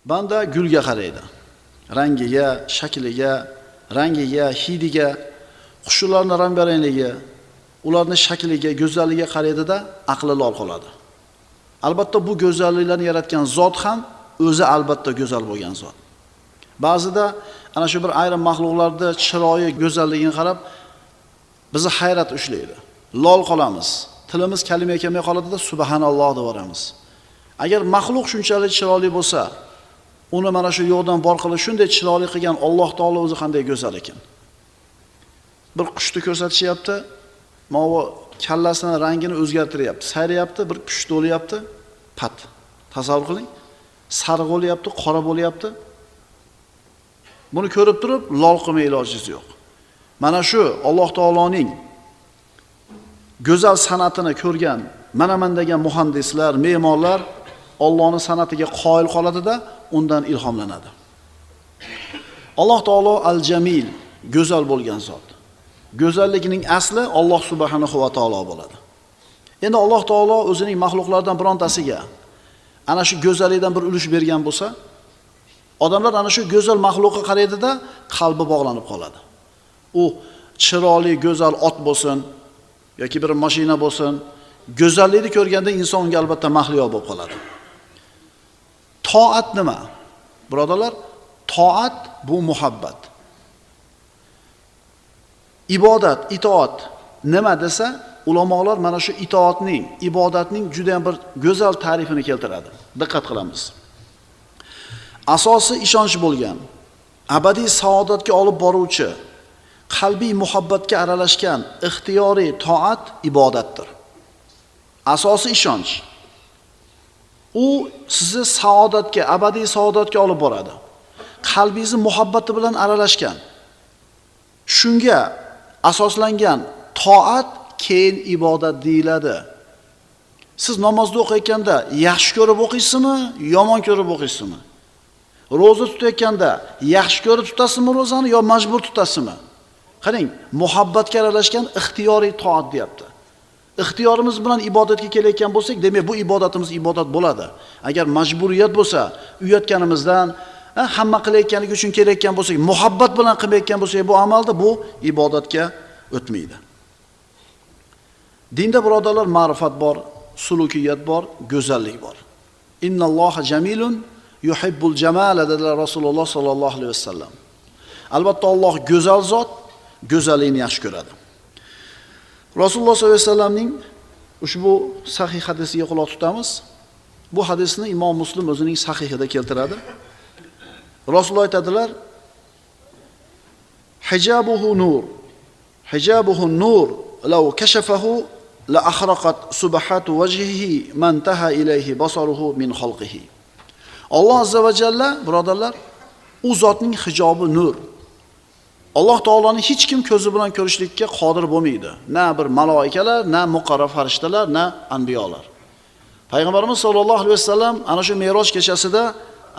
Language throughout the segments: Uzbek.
Banda gulga qaraydi. Rangiga, shakliga, rangiga, hidiga, qushlarning rang-barangligi, ularning shakliga, go'zalligiga qaraydi-da, aqli lol qoladi. Albatta bu go'zalliklarni yaratgan zot ham o'zi albatta go'zal bo'lgan zot. Ba'zida ana shu bir ayrim maxluqlarda chiroyi, go'zalligini qarab bizni hayrat ushlaydi. Lol qolamiz. Tilimiz kalima kelmay qoladida subhanalloh deb yuboramiz. Agar maxluq shunchalik chiroyli bo'lsa, uni mana shu yo'qdan bor qilib shunday chiroyli qilgan Alloh taolo o'zi qanday go'zal ekan. Bir qushni ko'rsatishyapti, movo kallasini rangini o'zgartiryapti, sayrayapti, bir pushti bo'lyapti, pat. Tasavvur qiling. Sariq bo'lyapti, qora bo'lyapti. Buni ko'rib turib lol qilmay ilojingiz yo'q. Mana shu Alloh taoloning go'zal san'atini ko'rgan, mana-man degan muhandislar, me'morlar Allohning san'atiga qoyil qoladida, undan ilhomlanadi. Alloh taolo al-Jamil, go'zal bo'lgan zot. Go'zallikning asli Alloh subhanahu va taolo bo'ladi. Endi Alloh taolo o'zining maxluqlaridan birontasiga ana shu go'zallikdan bir ulush bergan bo'lsa, odamlar ana shu go'zal maxluqqa qaraydida qalbi bog'lanib qoladi. U chiroyli, go'zal ot bo'lsin yoki bir mashina bo'lsin, go'zallikni ko'rganda inson unga albatta mahliyo bo'lib qoladi. Toat nima? Birodarlar, toat bu muhabbat. Ibodat, itoat nima desa, ulamolar mana shu itoatning, ibodatning juda ham bir go'zal ta'rifini keltiradi. Diqqat qilamiz. Asosi ishonch bo'lgan, abadiy saodatga olib boruvchi, qalbiy muhabbatga aralashgan ixtiyoriy toat ibodatdir. Asosi ishonch. U sizni saodatga, abadiy saodatga olib boradi. Qalbingizni muhabbati bilan aralashgan, shunga asoslangan toat keyin ibodat deyiladi. Siz namozni o'qiyotganda yaxshi ko'rib o'qiysizmi, yomon ko'rib o'qiysizmi? Ro'za tutayotganda yaxshi ko'rib tutasizmi ro'zani yo majbur tutasizmi? Qarang, muhabbatga aralashgan ixtiyoriy toat deyapti. Ixtiyorimiz bilan ibodatga kelayotgan bo'lsak, demak bu ibodatimiz ibodat bo'ladi. Agar majburiyat bo'lsa, uyatganimizdan, hamma qilayotganligi uchun kelayotgan bo'lsak, muhabbat bilan qilmayotgan bo'lsak, bu amalda bu ibodatga o'tmaydi. Dinda birodarlar ma'rifat bor, sulukiyat bor, go'zallik bor. Innalloha jamilun yuhibbul jamala dedilar Rasululloh sallallohu alayhi vasallam. Albatta Alloh go'zal zot, go'zallikni yaxshi ko'radi. Rasululloh sollallohu alayhi vasallamning ushbu sahih hadisiga quloq tutamiz. Bu hadisni Imom Muslim o'zining sahihida keltiradi. Rasululloh aytadilar: Hijabuhu nur, hijabuhu nur, law kashafahu la akhraqat subhatu wajhihi man taha ilayhi basaruhu min xalqihi. Alloh azza va jalla, birodarlar, u zotning hijobi nur. Alloh taoloni hech kim ko'zi bilan ko'rishlikka qodir bo'lmaydi. Na bir maloikalar, na muqarrab farishtalar, na anbiyolar. Payg'ambarimiz sollallohu alayhi vasallam ana shu Me'roj kechasida,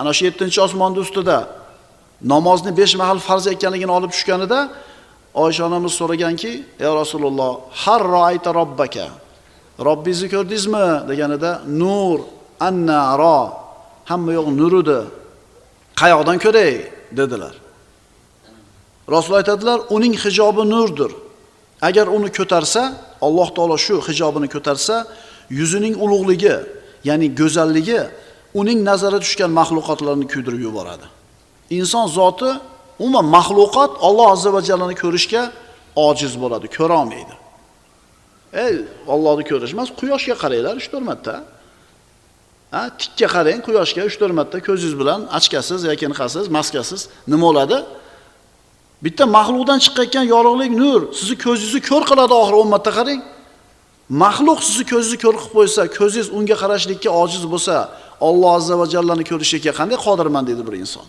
ana shu 7-osmonning ustida namozni 5 mahal farz ekanligini olib tushganida Oysha onamiz so'raganki, "Ey Rasululloh, har ra'ayta robbaka?" Robbingizni ko'rdingizmi deganida, "Nur anna ra." Hamma yo'q nur edi. Qayoqdan ko'ray dedilar. Rasululloh aytadilar, uning hijobi nurdir. Agar uni ko'tarsa, Alloh taolo shu hijobini ko'tarsa, yuzining ulug'ligi, ya'ni go'zalligi uning nazari tushgan maxluqotlarni kuydirib yuboradi. Inson zoti, umuman maxluqot Alloh azza va jallani ko'rishga ojiz bo'ladi, ko'ra olmaydi. Ey, Allohni ko'rish emas, quyoshga qaranglar 3-4 marta. Ha, tikka qarang quyoshga 3-4 marta ko'zingiz bilan, ochkasiz yoki niqasiz, maskasiz nima bo'ladi? Bitta maxluqdan chiqayotgan yorug'lik nur sizni ko'zingizni ko'r qiladi oxiri 10 marta qarang. Maxluq sizni ko'zingizni ko'r qilib qo'ysa, ko'zingiz unga qarashlikka ojiz bo'lsa, Alloh azza va jallani ko'rishga qanday qodirman dedi bir inson.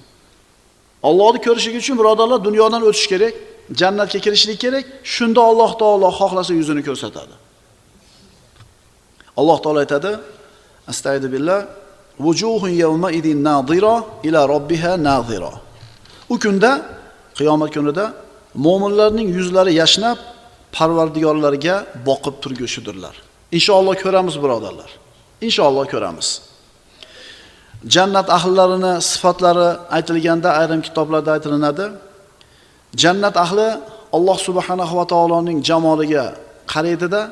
Allohni ko'rishligi uchun birodarlar dunyodan o'tish kerak, jannatga kirishlik kerak. Shunda Alloh taolo xohlasa yuzini ko'rsatadi. Alloh taolo aytadi: Astagfiru billah, wujuhun yawma idin nadira ila robbiha nadira. U kunda, qiyomat kunida mo'minlarning yuzlari yashnab, Parvardigorlarga boqib turgushidirlar. Inshaalloh ko'ramiz birodarlar. Inshaalloh ko'ramiz. Jannat ahllarini sifatlari aytilganda ayrim kitoblarda aytilinadi. Jannat ahli Alloh subhanahu va taoloning jamoliga qaraydida,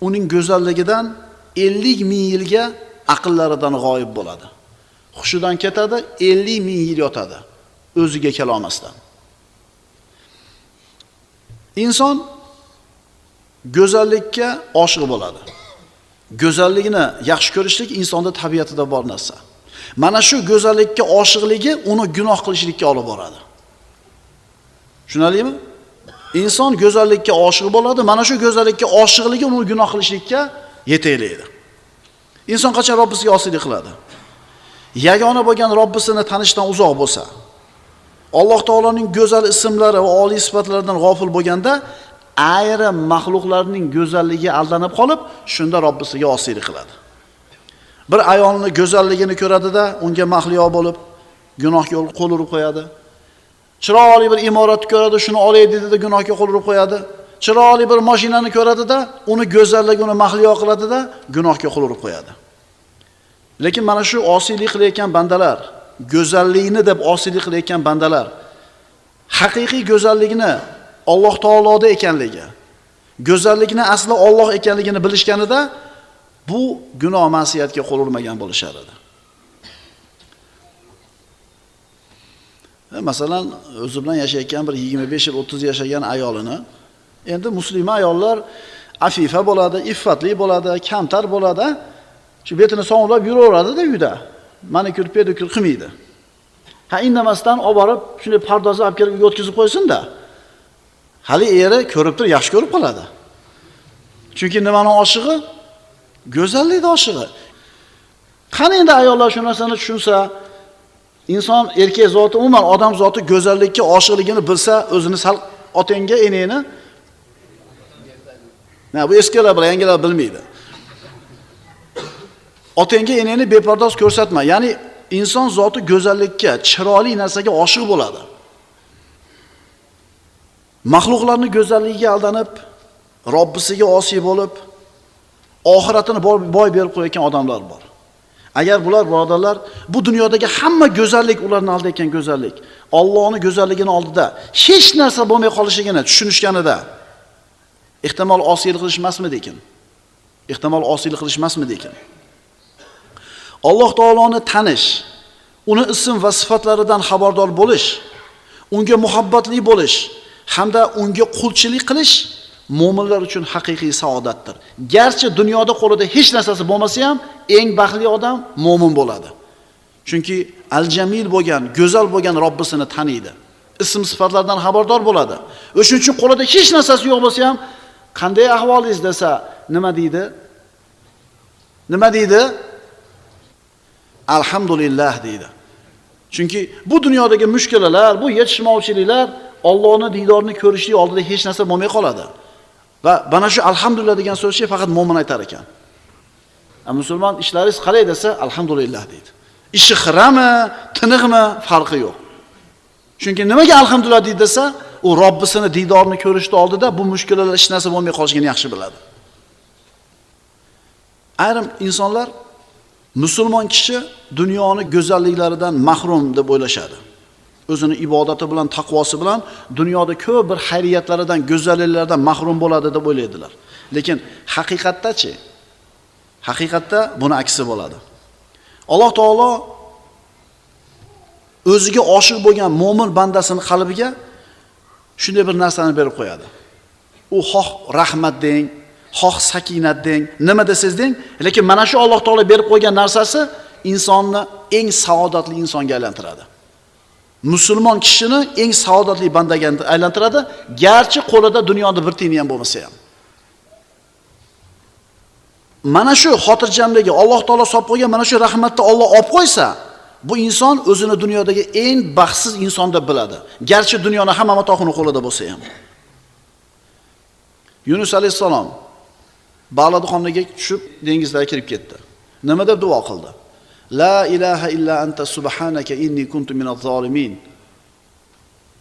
uning go'zalligidan 50 ming yilga aqllaridan g'oyib bo'ladi. Hushidan ketadi, 50 ming yil yotadi, o'ziga kela olmasdan. Inson go'zallikka oshiq bo'ladi. Go'zallikni yaxshi ko'rishlik insonda tabiatida bor narsa. Mana shu go'zallikka oshiqligi uni gunoh qilishlikka olib boradi. Tushunarlimi? Inson go'zallikka oshiq bo'ladi, mana shu go'zallikka oshiqligi uni gunoh qilishlikka yetaklaydi. Inson qachon Robbisiga osiylik qiladi? Yagona bo'lgan Robbisini tanishdan uzoq bo'lsa, Alloh taoloning go'zal ismlari va oliy sifatlaridan g'ofil bo'lganda, ayrim maxluqlarning go'zalligiga aldanib qolib, shunda Robbisiga osiylik qiladi. Bir ayolning go'zalligini ko'radida, unga mahliyo bo'lib, gunohga qo'l urib qo'yadi. Chiroyli bir imoratni ko'radi, shuni olay dedi-da gunohga qo'l urib qo'yadi. Chiroyli bir mashinani ko'radida, uni go'zalligi uni mahliyo qiladida, gunohga qo'l urib qo'yadi. Lekin mana shu osiylik qilayotgan bandalar, go'zallikni deb osiylik qilayotgan bandalar haqiqiy go'zallikni Alloh taoloda ekanligi, go'zallikni asli Alloh ekanligini bilishganida bu gunoh ma'siyatga qo'l urmagan bo'lishar edi. Masalan, o'zi bilan yashayotgan bir 25 yil, 30 yashagan ayolini, endi musulmon ayollar afifa bo'ladi, iffatli bo'ladi, kamtar bo'ladi. Shu betini sovunlab yuraveradi-da uyda. Manikyur, pedikyur qilmaydi. Ha, indamasdan olib borib, shunday pardozni olib kelib uyga o'tkazib qo'ysin-da. Hali eri ko'rib turib, yaxshi ko'rib qoladi. Chunki nimaning oshig'i? Go'zallikning oshig'i. Qani endi ayollar shu narsani tushunsa, inson erkak zoti, umuman odam zoti go'zallikka oshiqligini bilsa, o'zini sal otangga, enangni na bu eskilar bilan yangilar bilmaydi. Otangga enangni bepardoz ko'rsatma. Ya'ni inson zoti go'zallikka, chiroyli narsaga oshiq bo'ladi. Maxluqlarning go'zalligiga aldanib, Robbisiga osiy bo'lib, oxiratini boy berib qo'yayotgan odamlar bor. Agar bular birodarlar, bu dunyodagi hamma go'zallik ularning oldida ekan go'zallik, Allohning go'zalligini oldida hech narsa bo'lmay qolishligini tushunishganida ehtimol osiylik qilishmasmi dekin? Ehtimol osiylik qilishmasmi dekin? Alloh taoloni tanish, uni ism va sifatlaridan xabardor bo'lish, unga muhabbatli bo'lish hamda unga qulchilik qilish mo'minlar uchun haqiqiy saodatdir. Garchi dunyoda qo'lida hech narsasi bo'lmasa ham eng baxtli odam mo'min bo'ladi. Chunki al-Jamil bo'lgan, go'zal bo'lgan Robbisini taniydi. Ism sifatlardan xabardor bo'ladi. O'shuning uchun qo'lida hech narsasi yo'q bo'lsa ham qanday ahvolingiz desa, nima deydi? Nima deydi? Alhamdulillah deydi. Chunki bu dunyodagi mushkulalar, bu yetishmovchiliklar Allohning diydorini ko'rishlik oldida hech narsa bo'lmay qoladi. Va mana shu alhamdulillah degan so'zni faqat mo'min aytar ekan. Musulmon ishlaringiz qalay desa, alhamdulillah deydi. Ishi xirami, tiniqmi, farqi yo'q. Chunki nimaga alhamdulillah deydi desa, u Robbisini diydorini ko'rishdi oldida bu mushkulalar hech narsa bo'lmay qolishini yaxshi biladi. Ayrim insonlar musulmon kishi dunyoni go'zalliklaridan mahrum deb o'ylashadi. O'zini ibodati bilan, taqvosi bilan dunyoda ko'p bir xayriyatlaridan, go'zalliklardan mahrum bo'ladi deb o'ylaydilar. Lekin haqiqatda-chi? Haqiqatda buni aksi bo'ladi. Alloh taolo o'ziga oshiq bo'lgan mo'min bandasini qalbiga shunday bir narsani berib qo'yadi. U xoh rahmat deng, xoh sakinat deng, nima desangiz deng, lekin mana shu Alloh taolo berib qo'ygan narsasi insonni eng saodatli insonga aylantiradi. Musulmon kishini eng saodatli bandaga aylantiradi, garchi qo'lida dunyoda bir tiyini ham bo'lmasa ham. Mana shu xotirjamligi Alloh taolo solib qo'ygan mana shu rahmatni Alloh olib qo'ysa, bu inson o'zini dunyodagi eng baxtsiz inson deb biladi. Garchi dunyoni hamma matohini qo'lida bo'lsa ham. Yunus alayhissalom baliqxonaga tushib dengizga kirib ketdi. Nima deb duo qildi? La ilaha illa anta subhanaka inni kuntu minaz zolimin.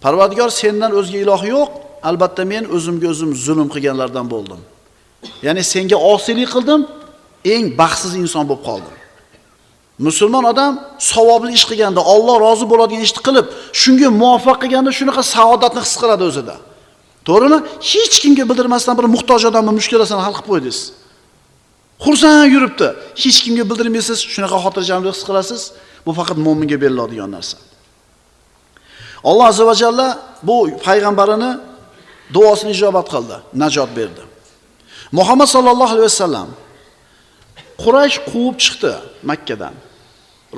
Parvardigor, sendan o'zga iloh yo'q, albatta men o'zimga o'zim zulm qilganlardan bo'ldim. Ya'ni senga osiylik qildim, eng baxtsiz inson bo'lib qoldim. Musulmon odam savobli ish qilganda, Alloh rozi bo'ladigan ishni qilib, shunga muvaffaq qilganda shunaqa saodatni his qiladi o'zida. To'g'rimi? Hech kimga bildirmasdan bir muhtoj odamning mushkulasini hal qilib qo'ydingiz. Xursand yuribdi. Hech kimga bildirmaysiz, shunaqa xotirjamlik his qilasiz. Bu faqat mo'minga beriladigan narsa. Alloh azza va jalla bu payg'ambarini duosini ijobat qildi, najot berdi. Muhammad sallallohu alayhi vasallam Quraysh quvib chiqdi Makkadan.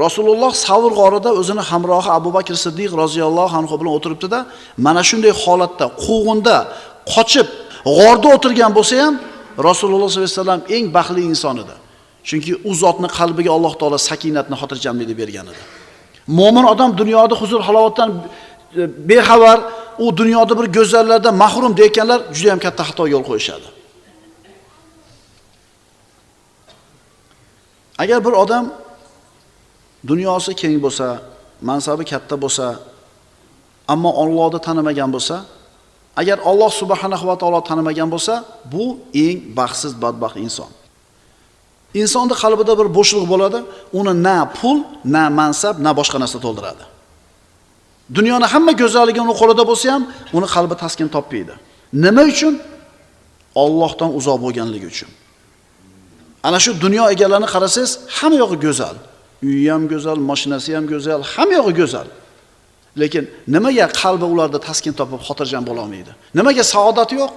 Rasululloh Savr g'orida o'zini hamrohi Abu Bakr Siddiq roziyallohu anhu bilan o'tiribdi-da, mana shunday holatda quvg'inda qochib g'orda o'tirgan bo'lsa ham Rasululloh sollallohu alayhi vasallam eng baxtli inson edi. Chunki u zotni qalbiga Alloh taolo sakinatni, xotirjamlikni bergan edi. Mo'min odam dunyoda huzur halovatdan bexabar, u dunyoda bir go'zallardan mahrum deganlar juda ham katta xato yo'l qo'yishadi. Agar bir odam dunyosi keng bo'lsa, mansabi katta bo'lsa, ammo Allohni tanimagan bo'lsa, agar Alloh subhanahu va taolo tanimagan bo'lsa, bu eng baxtsiz, badbaxt inson. Insonning qalbida bir bo'shliq bo'ladi, uni na pul, na mansab, na boshqa narsa to'ldiradi. Dunyoni hamma go'zalligi uni qo'lida bo'lsa ham, uni qalbi taskin topmaydi. Nima uchun? Allohdan uzoq bo'lganligi uchun. Ana shu dunyo egalarini qarasangiz, hamma yog'i go'zal. Uyi ham go'zal, mashinasi ham go'zal, hamma yog'i go'zal. Lekin nimaga qalbi ularda taskin topib xotirjam bo'la olmaydi? Nimaga saodati yo'q?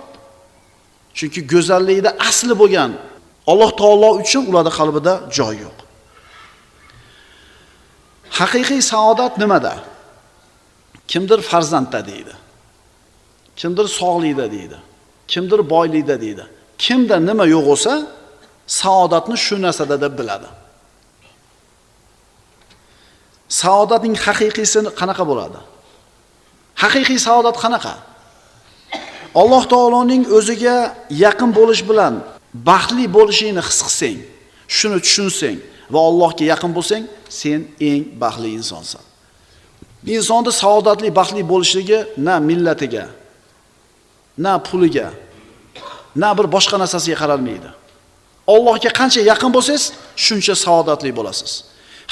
Chunki go'zallikda asli bo'lgan Alloh taolo uchun ularda qalbida joy yo'q. Haqiqiy saodat nimada? Kimdir farzandda deydi. Kimdir sog'likda deydi. Kimdir boylikda deydi. Kimda nima yo'q bo'lsa, saodatni shu narsada deb biladi. Saodatning haqiqiysi qanaqa bo'ladi? Haqiqiy saodat qanaqa? Alloh taoloning o'ziga yaqin bo'lish bilan baxtli bo'lishingni his qilsang, shuni tushunsang va Allohga yaqin bo'lsang, sen eng baxtli insonsan. Insonda saodatli, baxtli bo'lishligi na millatiga, na puliga, na bir boshqa narsasiga qaralmaydi. Allohga qancha yaqin bo'lsangiz, shuncha saodatli bo'lasiz.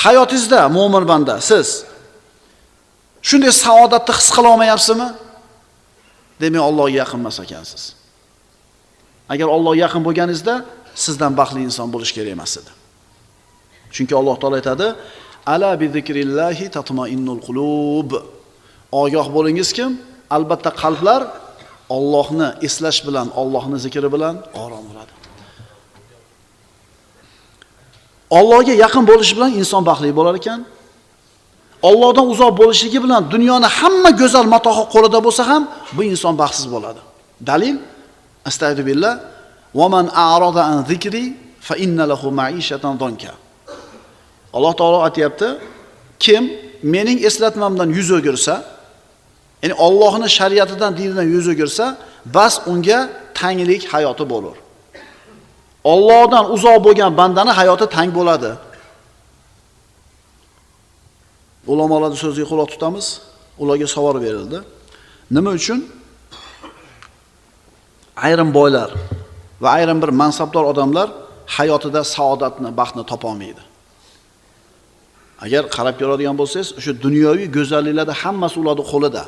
Hayotingizda mo'min banda siz shunday saodatni his qila olmayapsizmi? Demak, Allohga yaqin emas ekansiz. Agar Allohga yaqin bo'lganingizda sizdan baxtli inson bo'lish kerak emas edi. Chunki Alloh taolo aytadi: "Ala bi zikrillahi tatma'innul qulub." Ogoh bo'lingiz kim? Albatta qalblar Allohni eslash bilan, Allohni zikri bilan orom oladi. Allohga yaqin bo'lish bilan inson baxtli bo'lar ekan. Allohdan uzoq bo'lishligi bilan dunyoni hamma go'zal matohi qo'lida bo'lsa ham bu inson baxtsiz bo'ladi. Dalil: Astagfiru billah, va man a'rada an zikri fa inna lahu ma'ishatan donka. Alloh taolo aytayapti, kim mening eslatmamdan yuz o'girsa, ya'ni Allohning shariatidan, dinidan yuz o'girsa, bas unga tanglik hayoti bo'lur. Allohdan uzoq bo'lgan bandani hayoti tang bo'ladi. Ulamolarning so'ziga quloq tutamiz. Ularga savol berildi. Nima uchun ayrim boylar va ayrim bir mansabdor odamlar hayotida saodatni, baxtni topa olmaydi? Agar qarab ko'radigan bo'lsangiz, o'sha dunyoviy go'zalliklarda hammasi ularning qo'lida.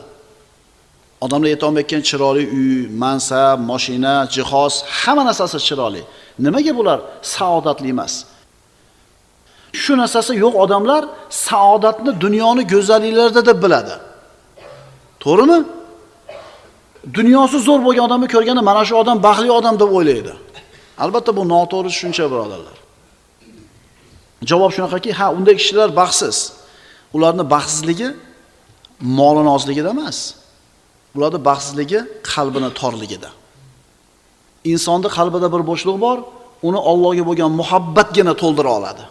Odamlar yetolmayotgan chiroyli uy, mansab, mashina, jihoz, hamma narsasi chiroyli. Nimaga bular saodatli emas? Shu narsasi yo'q odamlar saodatni dunyoni go'zalliklarida deb biladi. To'g'rimi? Dunyosi zo'r bo'lgan odamni ko'rganda mana shu odam baxtli odam deb o'ylaydi. Albatta bu noto'g'ri tushuncha, birodarlar. Javob shunaqaki, ha, unday kishilar baxtsiz. Ularning baxtsizligi molini ozligida emas. Ularning baxtsizligi qalbini torligida. Insonning qalbida bir bo'shliq bor, uni Allohga bo'lgan muhabbatgina to'ldira oladi.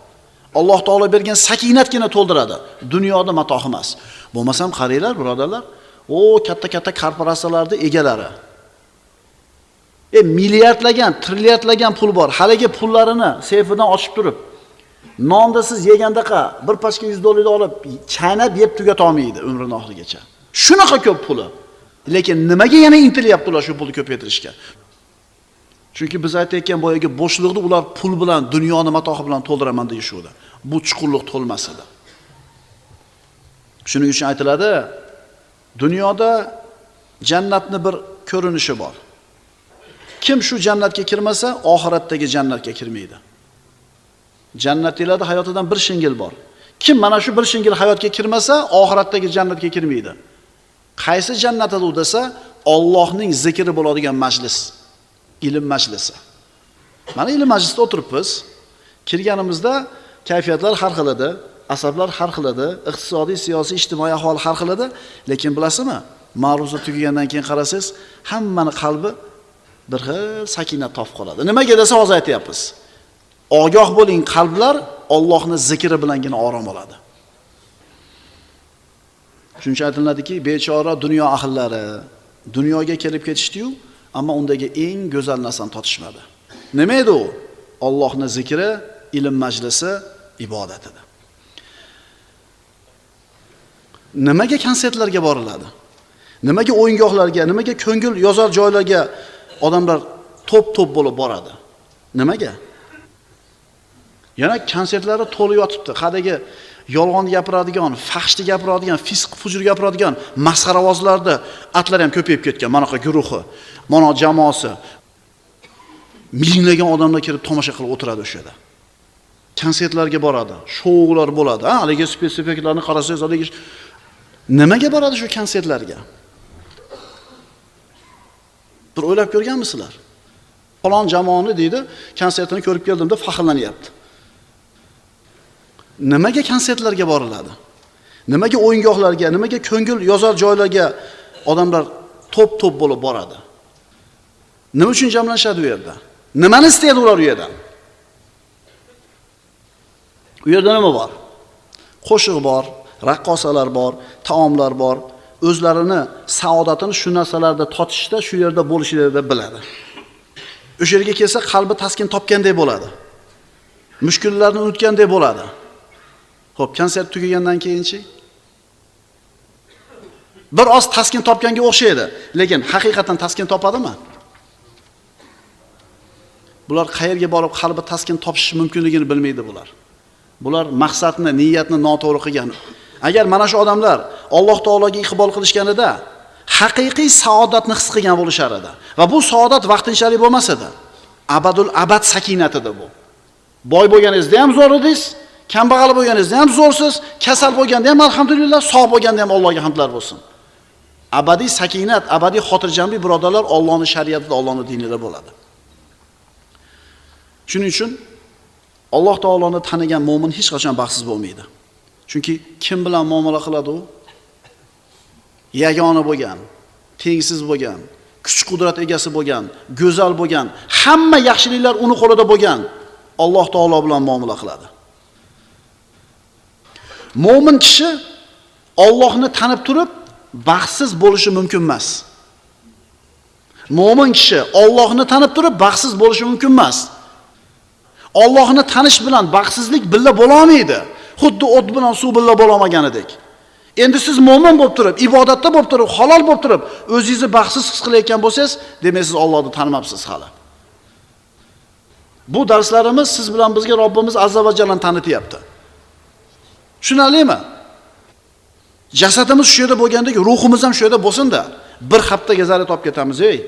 Alloh taolo bergan sakinatgina to'ldiradi. Dunyoda matoh emas. Bo'lmasam qaranglar, birodarlar, o katta-katta korporatsiyalarning egalari. Milliardlagan, trilliardlagan pul bor. Haligi pullarini seyfidan ochib turib, nonda siz yegandaqa bir pachka $100 olib, chaynab yeb tugata olmaydi umrini oxirigacha. Shunaqa ko'p puli. Lekin nimaga yana intilyapti ular shu pulni ko'paytirishga? Chunki biz aytayotgan boyagi bo'shliqni ular pul bilan, dunyoni matohi bilan to'ldiraman deyishuvdi. Bu chuqurlik to'lmas edi. Shuning uchun aytiladi, dunyoda jannatni bir ko'rinishi bor. Kim shu jannatga kirmasa, oxiratdagi jannatga kirmaydi. Jannat deyiladi, hayotidan bir shingil bor. Kim mana shu bir shingil hayotga kirmasa, oxiratdagi jannatga kirmaydi. Qaysi jannat u desa, Allohning zikri bo'ladigan majlis, ilm majlisi. Mana ilm majlisida o'tiribmiz. Kirganimizda kayfiyatlar har xil edi, asablar har xil edi, iqtisodiy, siyosiy, ijtimoiy ahvol har xil edi, lekin bilasizmi, ma'ruza tugagandan keyin qarasangiz, hammani qalbi bir xil sakinat topib qoladi. Nimaga desa hozir aytyapmiz. Ogoh bo'ling, qalblar Allohning zikri bilangina orom oladi. Shuning uchun aytiladiki, bechora dunyo ahllari dunyoga kelib ketishdi-yu, ammo undagi eng go'zal narsani totishmadi. Nima edi u? Allohning zikri, ilm majlisi, ibodat edi. Nimaga konsertlarga boriladi? Nimaga o'yingohlarga, nimaga ko'ngil yozar joylarga odamlar to'p-to'p bo'lib boradi? Nimaga? Yana konsertlari to'lib yotibdi. Hadagi yolg'on gapiradigan, fahshni gapiradigan, fisq fujur gapiradigan masxaravozlarda atlar ham ko'payib ketgan. Manaqa guruhi, mana jamoasi. Minglagan odamlar kelib tomosha qilib o'tiradi o'sha yerda. Konsertlarga boradi, shoular bo'ladi. Ha, haligi spetsifikalarni qarasangiz, haligi nimaga boradi shu konsertlarga? Bir o'ylab ko'rganmisizlar? Falon jamoani deydi, konsertini ko'rib keldim deb faxrlanyapti. Nimaga konsertlarga boriladi? Nimaga o'yingohlarga, nimaga ko'ngil yozar joylarga odamlar to'p-to'p bo'lib boradi? Nima uchun jamlanishadi u yerda? Nimani istaydi ular u yerdan? U yerda nima bor? Qo'shiq bor, raqqosalar bor, taomlar bor. O'zlarini saodatini shu narsalarda totishda, shu yerda bo'lishlarida biladi. O'sha yerga kelsa qalbi taskin topgandek bo'ladi. Mushkullarni unutgandek bo'ladi. Xo'p, konsert tugagandan keyinchi bir oz taskin topganga o'xshaydi, lekin haqiqatan taskin topadimi? Bular qayerga borib qalbi taskin topishi mumkinligini bilmaydi bular. Bular maqsadni, niyatni noto'g'ri qilgan. Agar mana shu odamlar Alloh taologa iqbol qilishganida haqiqiy saodatni his qilgan bo'lishar edi. Va bu saodat vaqtinchalik bo'lmas edi. Abadul abad sakinat edi bu. Boy bo'lganingizda ham zo'r edingiz, kambag'al bo'lganingizda ham zo'rsiz, kasal bo'lganda ham alhamdulillah, sog' bo'lganda ham Allohga hamdlar bo'lsin. Abadiy sakinat, abadiy xotirjamlik birodarlar Allohning shariatida, Allohning dinida bo'ladi. Shuning uchun Alloh taoloni tanigan mo'min hech qachon baxtsiz bo'lmaydi. Chunki kim bilan muomala qiladi u? Yagona bo'lgan, tengsiz bo'lgan, kuch-qudrat egasi bo'lgan, go'zal bo'lgan, hamma yaxshiliklar uni qo'lida bo'lgan Alloh taolo bilan muomala qiladi. Mo'min kishi Allohni tanib turib baxtsiz bo'lishi mumkin emas. Mo'min kishi Allohni tanib turib baxtsiz bo'lishi mumkin emas. Allohni tanish bilan baxtsizlik billa bo'la olmaydi. Xuddi o't bilan suv billa bo'la olmaganidek. Endi siz mo'min bo'lib turib, ibodatda bo'lib turib, halol bo'lib turib, o'zingizni baxtsiz his qilayotgan bo'lsangiz, demak siz Allohni tanimabsiz hali. Bu darslarimiz siz bilan bizga Robbimiz azza va jallani tanityapti. Tushunarlimi? Jasadimiz shu yerda bo'lgandek, ruhimiz ham shu yerda bo'lsin-da. Bir haftaga zarar topib ketamiz, ey.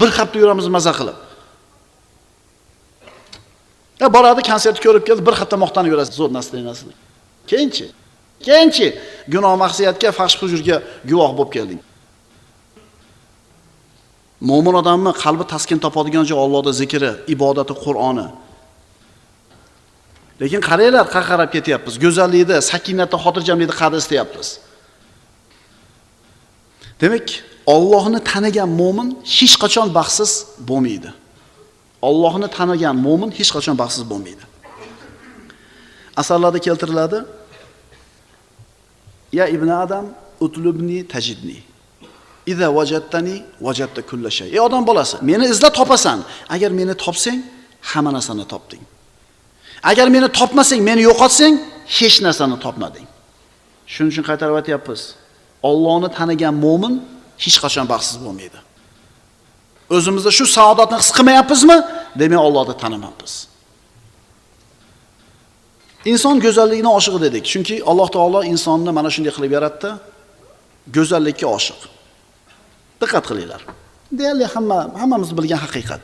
Bir hafta yuramiz maza qilib. Ya boradi, konsert ko'rib keldi, bir hafta maqtanib yurasiz, zo'r naslinasini. Keyinchi? Keyinchi gunoh ma'siyatga, fahsh fujurga guvoh bo'lib kelding. Mo'min odamni qalbi taskin topadigan joy Allohning zikri, ibodati, Qur'oni. Lekin qaranglar, qarab ketyapmiz. Go'zallikni, sakinatni, xotirjamlikni qadr istayapmiz. Demak, Allohni tanigan mo'min hech qachon baxtsiz bo'lmaydi. Allohni tanigan mo'min hech qachon baxtsiz bo'lmaydi. Asarlarda keltiriladi: Ya ibn Adam, utlubni tajidni. Iza wajadtani wajadta kulla shay. Ey odam bolasi, meni izla topasan. Agar meni topsang, hamma narsani topding. Agar meni topmasang, meni yo'qotsang, hech narsani topmading. Shuning uchun qaytarib aytyapmiz. Allohni tanigan mo'min hech qachon baxtsiz bo'lmaydi. O'zimizda shu saodatni his qilmayapmizmi? Demak, Allohni tanimabmiz. Inson go'zallikni oshiq dedik. Chunki Alloh taolo insonni mana shunday qilib yaratdi. Go'zallikka oshiq. Diqqat qilinglar. Deyarli hammamiz bilgan haqiqat.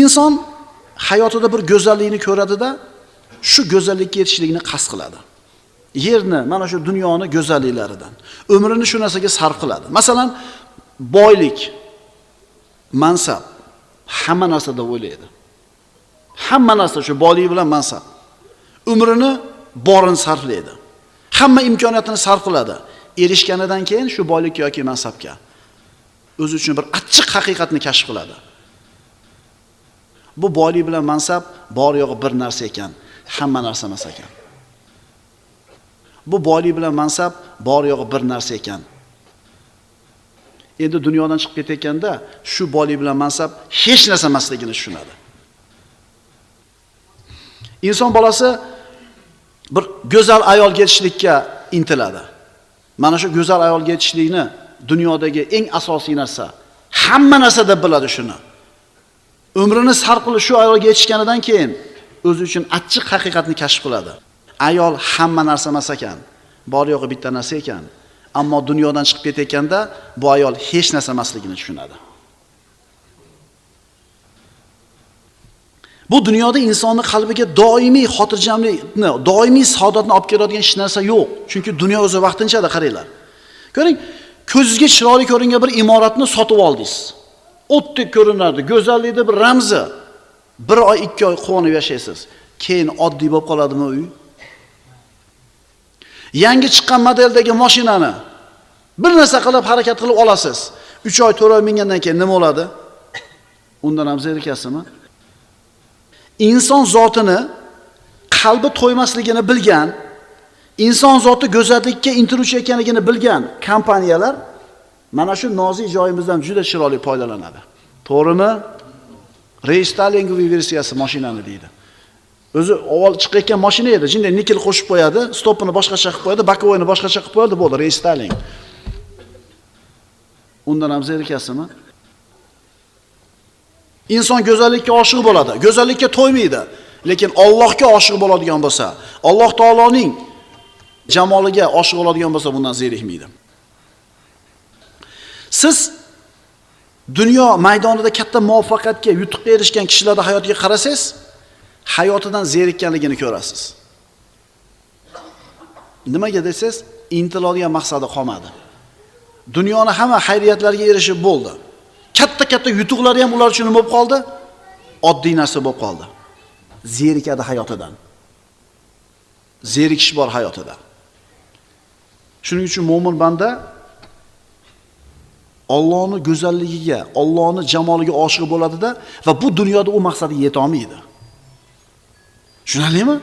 Inson hayotida bir go'zallikni ko'radida, shu go'zallikka yetishlikni qasd qiladi. Yerni, mana shu dunyoni go'zalliklaridan umrini shu narsaga sarf qiladi. Masalan, boylik, mansab, hamma narsada o'ylaydi. Hamma narsa shu boylik bilan mansab. Umrini borini sarflaydi. Hamma imkoniyatini sarf qiladi. Erishganidan keyin shu boylikka yoki mansabga o'zi uchun bir achchiq haqiqatni kashf qiladi. Bu boylik bilan mansab bor yo'g'i bir narsa ekan, hamma narsa emas ekan. Bu boylik bilan mansab bor yo'g'i bir narsa ekan. Endi dunyodan chiqib ketayotganda shu boylik bilan mansab hech narsa emasligini tushunadi. Inson bolasi bir go'zal ayolga yetishlikka intiladi. Mana shu go'zal ayolga yetishlikni dunyodagi eng asosiy narsa, hamma narsa deb biladi shuni. Umrini sarf qilib shu ayolga yetishganidan keyin o'zi uchun achchiq haqiqatni kashf qiladi. Ayol hamma narsa emas ekan, bor yo'g'i bitta narsa ekan. Ammo dunyodan chiqib ketayotganda bu ayol hech narsa emasligini tushunadi. Bu dunyoda insonning qalbiga doimiy xotirjamlikni, doimiy saodatni olib keladigan hech narsa yo'q. Chunki dunyo o'zi vaqtinchada, qaranglar. Ko'ring, ko'zingizga chiroyli ko'ringan bir imoratni sotib oldingiz. O'tdek ko'rinardi, go'zallikning bir ramzi. Bir oy, 2 oy quvonib yashaysiz. Keyin oddiy bo'lib qoladimi uy? Yangi chiqqan modeldagi mashinani bir narsa qilib harakat qilib olasiz. 3 oy, 4 oy mingandan keyin nima bo'ladi? Undan ham zerikasizmi? Inson zotini qalbi to'ymasligini bilgan, inson zoti go'zallikka intiluvchi ekanligini bilgan kompaniyalar mana shu nozik joyimizdan juda chiroyli foydalanadi. To'g'rimi? Reystalingoviy versiyasi mashinani deydi. O'zi avval chiqayotgan mashina edi. Shunday nikel qo'shib qo'yadi, stopini boshqacha qilib qo'yadi, bokovoyni boshqacha qilib qo'yadi, bo'ldi, reystaling. Undan ham zerikasizmi? Inson go'zallikka oshiq bo'ladi, go'zallikka to'ymaydi, lekin Allohga oshiq bo'ladigan bo'lsa, Alloh taoloning jamoliga oshiq bo'ladigan bo'lsa, bundan zerikmaydi. Siz dunyo maydonida katta muvaffaqiyatga, yutuqqa erishgan kishilarning hayotiga qarasangiz, hayotidan zerikkanligini ko'rasiz. Nimaga desangiz, intiladigan maqsadi qolmadi. Dunyoni hamma xayriyatlarga erishib bo'ldi. Katta-katta yutuqlari ham ular uchun nima bo'lib qoldi? Oddiy narsa bo'lib qoldi. Zerikadi hayotidan. Zerikish bor hayotida. Shuning uchun mo'min banda Allohning go'zalligiga, Allohning jamoliga oshiq bo'ladida va bu dunyoda u maqsadga yeta olmaydi. Tushunarlimi?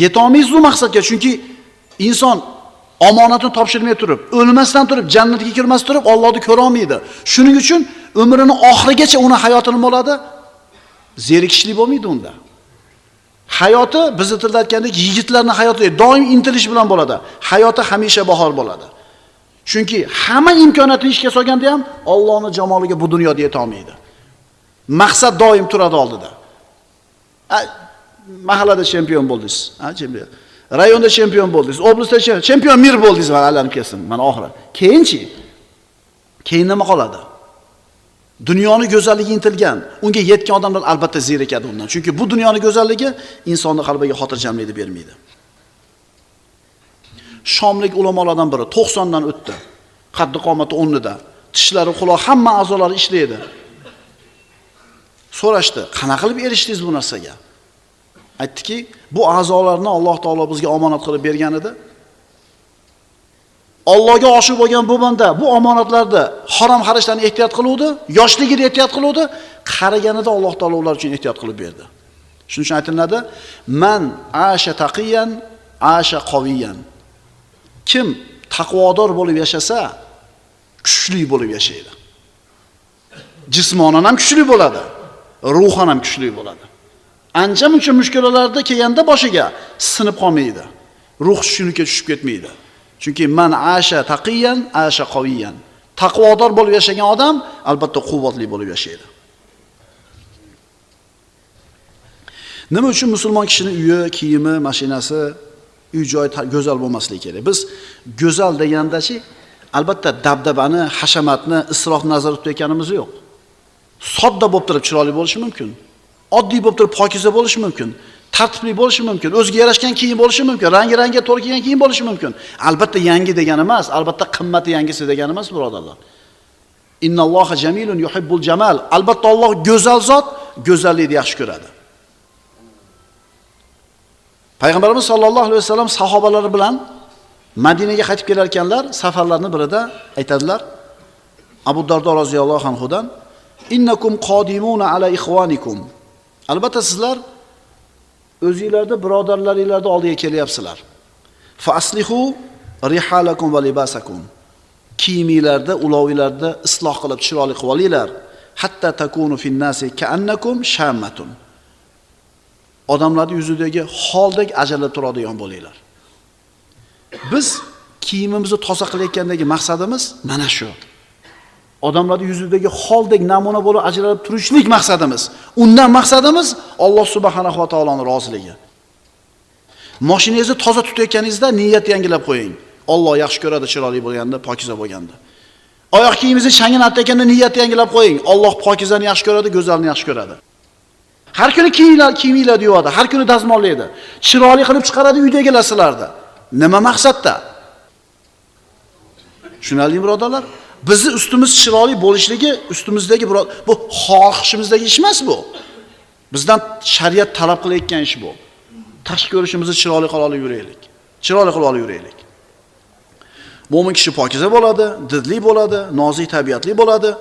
Yeta olmaysiz u maqsadga, chunki inson omonatini topshirmay turib, o'lmasdan turib, jannatga kirmas turib Allohni ko'ra olmaydi. Shuning uchun umrini oxirigacha uni hayotini bo'ladi, zerikishlik bo'lmaydi unda. Hayoti bizni tilda aytgandek yigitlarning hayoti doim intilish bilan bo'ladi. Hayoti hamisha bahor bo'ladi. Chunki hamma imkoniyatini ishga solganda ham Allohning jamoliga bu dunyoda yeta olmaydi. Maqsad doim turadi oldida. Mahallada chempion bo'ldingiz, ha, chempion. Rayonda chempion bo'ldingiz, oblastda chempion mir bo'ldingiz, mana aylanib kelsin, mana oxiri. Keyinchi? Keyin nima qoladi? Dunyoni go'zalligiga intilgan, unga yetgan odamlar albatta zerikadi undan. Chunki bu dunyoni go'zalligi insonning qalbiga xotirjamlikni bermaydi. Shomlik ulamolardan biri 90 dan o'tdi. Qaddi qomati o'rnida, tishlari, quloq, hamma a'zolari ishlaydi. So'rashdi, qanaqa qilib erishdingiz bu narsaga? Aytdiki, bu a'zolarni Alloh taolo bizga omonat qilib bergan edi. Allohga oshiq bo'lgan bu banda bu omonatlarda harom xarajdan ehtiyot qiluvdi, yoshligida ehtiyot qiluvdi, qariganida Alloh taolo ular uchun ehtiyot qilib berdi. Shuning uchun aytiladi, man asha taqiyan, asha qaviyan. Kim taqvodor bo'lib yashasa, kuchli bo'lib yashaydi. Jismonan ham kuchli bo'ladi, ruhan ham kuchli bo'ladi. Ancha-muncha mushkulalarda kelganda boshiga sinib qolmaydi. Ruh tushunlikka tushib ketmaydi. Chunki man asha taqiyan, asha qaviyan. Taqvodor bo'lib yashagan odam albatta quvvatli bo'lib yashaydi. Nima uchun musulmon kishining uyi, kiyimi, mashinasi, uy joyi go'zal bo'lmasligi kerak? Biz go'zal degandachi, albatta dabdabani, hashamatni, isrofni nazarda tutayotganimiz yo'q. Sodda bo'lib turib chiroyli bo'lishi mumkin. Oddiy bo'lib turib pokiza bo'lishi mumkin. Tartibli bo'lishi mumkin, o'ziga yarashgan kiyim bo'lishi mumkin, rangi-rangga to'g'ri kelgan kiyim bo'lishi mumkin. Albatta yangi degani emas, albatta qimmati yangisi degani emas, birodarlar. Innalloha jamilun yuhibbul jamal. Albatta Alloh go'zal zot, go'zallikni yaxshi ko'radi. Payg'ambarimiz sollallohu alayhi vasallam sahobalari bilan Madinaga qaytib kelar ekanlar, safarlarning birida aytadilar Abu Dardo roziyallohu anhudan: "Innakum qodimuna ala ikhwanikum." Albatta sizlar o'zingizlarda birodarlaringizning oldiga kelyapsizlar. Fa aslihu rihalakum va libasakum. Kiyimingizlarda, ulovingizlarda isloh qilib chiroyli qilib olinglar. Hatta takunu fin nasi ka'annakum shammatun. Odamlarning yuzidagi holdek ajralib turadigan bo'linglar. Biz kiyimimizni toza qilayotgandagi maqsadimiz mana shu. Odamlarning yuzidagi holdek namuna bo'lib ajralib turishlik maqsadimiz. Undan maqsadimiz Alloh subhanahu va taoloning roziligi. Mashinangizni toza tutayotganingizda niyat yangilab qo'ying. Alloh yaxshi ko'radi chiroyli bo'lganda, pokiza bo'lganda. Oyoq kiyimingizni changini artayotganda niyat yangilab qo'ying. Alloh pokizani yaxshi ko'radi, go'zalni yaxshi ko'radi. Har kuni kiyimlarni yuvadi, har kuni dazmollaydi. Chiroyli qilib chiqaradi uydagilar sizlarni. Nima maqsadda? Tushunarlimi birodarlar? Bizni ustimiz chiroyli bo'lishligi ustimizdagi bu xohishimizdagi ish emas bu. Bizdan shariat talab qilayotgan ish bu. Tashqi ko'rishimizni chiroyli qila olib yuraylik. Chiroyli qilib olib yuraylik. Mo'min kishi pokiza bo'ladi, didli bo'ladi, nozik tabiatli bo'ladi.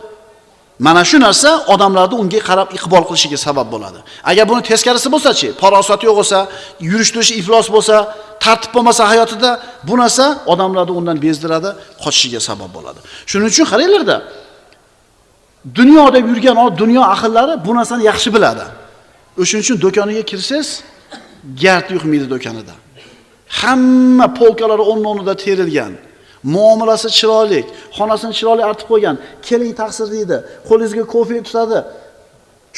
Mana shu narsa odamlarni unga qarab iqbol qilishiga sabab bo'ladi. Agar buni teskarisi bo'lsa-chi, farosati yo'q bo'lsa, yurish-turishi iflos bo'lsa, tartib bo'lmasa hayotida, bu narsa odamlarni undan bezdiradi, qochishiga sabab bo'ladi. Shuning uchun qaranglarda, dunyoda yurgan dunyo ahllari bu narsani yaxshi biladi. O'shuning uchun do'koniga kirsangiz, gard yuqmaydi do'konida. Hamma polkalari o'rni-o'rnida terilgan. Muomalasi chiroyli, xonasini chiroyli artib qo'ygan. Keling taqsir deydi, qo'lingizga kofe tutadi.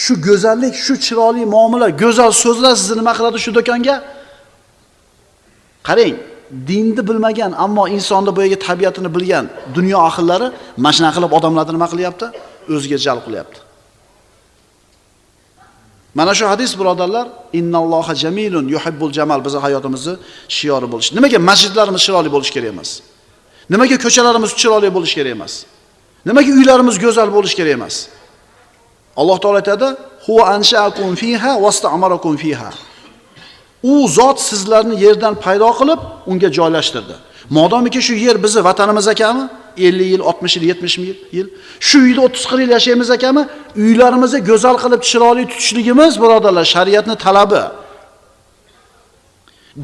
Shu go'zallik, shu chiroyli muomala, go'zal so'zlar sizni nima qiladi shu do'konga? Qarang, dinni bilmagan, ammo insonni boyagi tabiatini bilgan dunyo ahllari mana shunaqa qilib odamlarni nima qilyapti? O'ziga jalb qilyapti. Mana shu hadis birodarlar, innalloha jamilun yuhibbul jamal bizning hayotimizni shiori bo'lishi. Nimaga masjidlarimiz chiroyli bo'lishi kerak emas? Nimaga ko'chalarimiz chiroyli bo'lishi kerak emas? Nimaga uylarimiz go'zal bo'lishi kerak emas? Alloh taolo aytadi: "Huwa ansha'akum fiha wasta'marakum fiha." U zot sizlarni yerdan paydo qilib, unga joylashtirdi. Modomiki shu yer bizi vatanimiz ekanmi? 50 yil, 60 yil, 70 yil, shu uyda 30-40 yil yashaymiz ekanmi? Uylarimizni go'zal qilib, chiroyli tutishligimiz, birodarlar, shariatning talabi.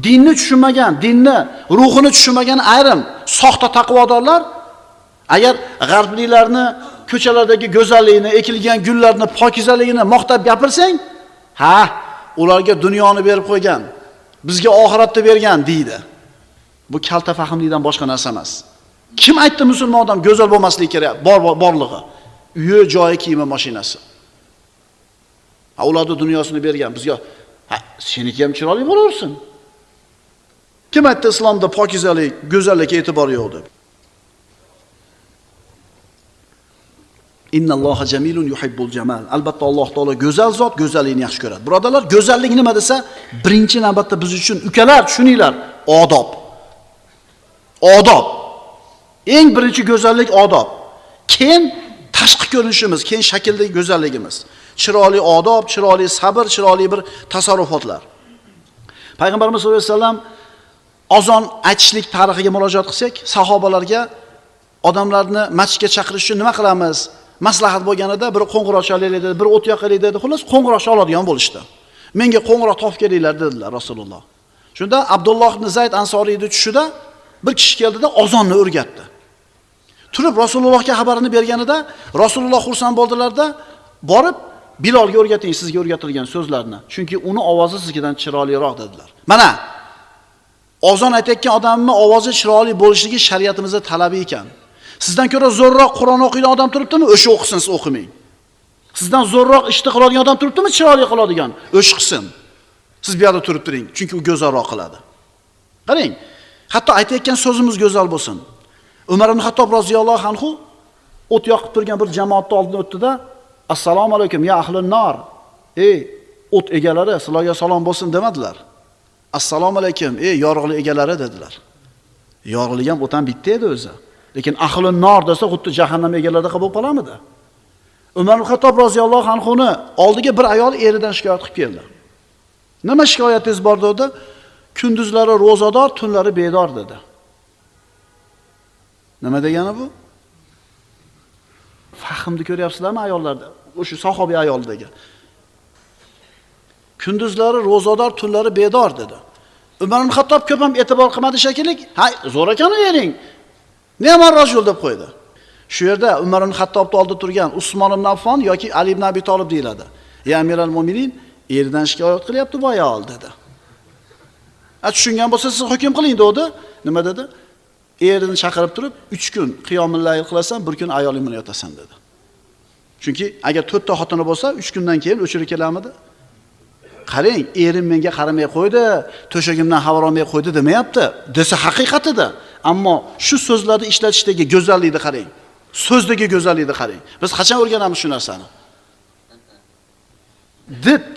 Dinni tushunmagan, dinni ruhini tushunmagan ayrim soxta taqvodorlar agar g'arbliklarni ko'chalardagi go'zalligini, ekilgan gullarni pokizaligini maqtab gapirsang, ha, ularga dunyoni berib qo'ygan, bizga oxiratni bergan deydi. Bu kalta fahmlikdan boshqa narsa emas. Kim aytdi musulmon odam go'zal bo'lmasligi kerak, borlig'i, uyi, joyi, kiyimi, mashinasi. Ha, ularning dunyosini bergan, bizga ha, seniki ham chiroyli bo'laversin. Kim aytdi islomda pokizalik, go'zallikka e'tibor yo'q deb? Innalloha jamilun yuhibbul jamal. Albatta Alloh taolo go'zal zot, go'zallikni yaxshi ko'radi. Birodarlar, go'zallik nima desa, birinchi navbatda biz uchun ukalar, tushuninglar, odob. Odob. Eng birinchi go'zallik odob. Keyin tashqi ko'rinishimiz, keyin shakldagi go'zalligimiz. Chiroyli odob, chiroyli sabr, chiroyli bir tasarrufotlar. Payg'ambarimiz sollallohu alayhi vasallam azon aytishlik tarixiga murojaat qilsak, sahobalarga odamlarni masjidga chaqirish uchun nima qilamiz? Maslahat bo'lganida biri qo'ng'iroq chalaylik dedi, biri o't yoqaylik dedi. Xullas qo'ng'iroq chaladigan bo'lishdi. Menga qo'ng'iroq topib kelinglar dedilar Rasululloh. Shunda Abdulloh ibn Zayd Ansoriyning tushida bir kishi keldida azonni o'rgatdi. Turib Rasulullohga xabarini berganida Rasululloh xursand bo'ldilarda, borib Bilolga o'rgating sizga o'rgatilgan so'zlarni. Chunki uni ovozi sizdan chiroyliroq dedilar. Mana azon aytayotgan odamning ovozi chiroyli bo'lishligi shariatimizda talabi ekan. Sizdan ko'ra zo'rroq Qur'on o'qiydigan odam turibdimi? O'sha o'qisin, siz o'qimang. Sizdan zo'rroq ishni qiladigan odam turibdimi? Chiroyli qiladigan, o'sha qilsin. Siz bu yerda turib turing, chunki u go'zalroq qiladi. Qarang, hatto aytayotgan so'zimiz go'zal bo'lsin. Umar ibn Xattob roziyallohu anhu o't yoqib turgan bir jamoatning oldidan o'tdi-da, assalomu alaykum ya ahlun nar. Ey o't egalari, sizlarga salom bo'lsin demadilar. Assalomu alaykum ey yorug'lik egalari dedilar. Yorug'lik ham o'tan bitta edi o'zi. Lekin ahlun nar desa xuddi jahannam egalarida bo'lib qolamidi? Umar ibn Xattob roziyallohu anhuni oldiga bir ayol eridan shikoyat qilib keldi. Nima shikoyatingiz bor dedi? Kunduzlari ro'zador, tunlari bedor dedi. Nima degani bu? Fahmni ko'ryapsizlarmi ayollarda? O'sha sahobiy ayoldagi. Kunduzlari ro'zador, tunlari bedor dedi. Umar ibn Xattob ko'p ham e'tibor qilmadi shekilli. Ha, zo'r ekan ering. Nima rajul deb qo'ydi. Shu yerda Umar ibn Xattobning oldida turgan Usmon ibn Affon yoki Ali ibn Abi Talib deyiladi. Ya amiral mo'minin, eridan shikoyat qilyapti bu ayol dedi. A tushungan bo'lsa siz hukm qiling dedi. Nima dedi? Erini chaqirib turib, 3 kun qiyomul layl qilasan, bir kun ayoling bilan yotasan dedi. Chunki agar 4 ta xotini bo'lsa, 3 kundan keyin o'chirib kelamidi? Qarang, erim menga qaramay qo'ydi, to'shagimdan xabar olmay qo'ydi demayapti. Desa haqiqatida. Ammo shu so'zlarni ishlatishdagi go'zallikni qarang. So'zdagi go'zallikni qarang. Biz qachon o'rganamiz shu narsani? Did,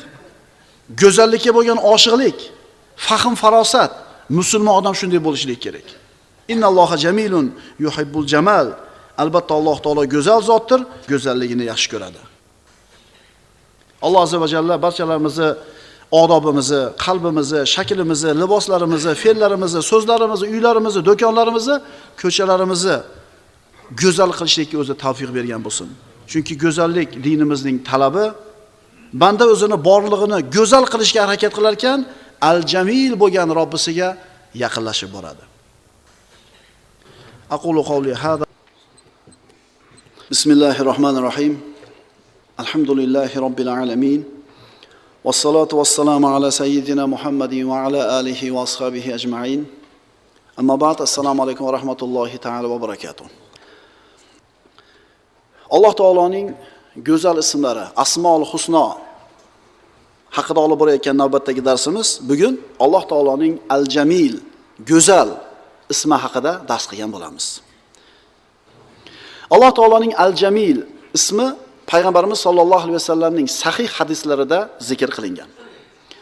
go'zallikka bo'lgan oshiqlik, fahm farosat, musulmon odam shunday bo'lishligi kerak. Innalloha jamilun yuhibbul jamal. Albatta Alloh taolo go'zal zotdir, go'zalligini yaxshi ko'radi. Alloh azza va jalla barchalarimizni odobimizni, qalbimizni, shaklimizni, liboslarimizni, fe'llarimizni, so'zlarimizni, uylarimizni, do'konlarimizni, ko'chalarimizni go'zal qilishlikka o'zi tavfiq bergan bo'lsin. Chunki go'zallik dinimizning talabi. Banda o'zini borlig'ini go'zal qilishga harakat qilar ekan, al-Jamil bo'lgan Robbisiga yaqinlashib boradi. Aqulu qawli hada. Bismillahirrohmanirrohim. Alhamdulillahi robbil alamin. Vassalatu vassalamu ala sayyidina Muhammadin va ala alihi va ashabihi ajma'in. Amma ba'd. Assalomu alaykum va rahmatullohi ta'ala va barakatuh. Alloh taoloning go'zal ismlari, Asmaul Husno haqida olib borayotgan navbatdagi darsimiz bugun Alloh taoloning Al-Jamil, go'zal ismi haqida dars qilgan bo'lamiz. Alloh taoloning Al-Jamil ismi Payg'ambarimiz sollallohu alayhi vasallamning sahih hadislarida zikr qilingan.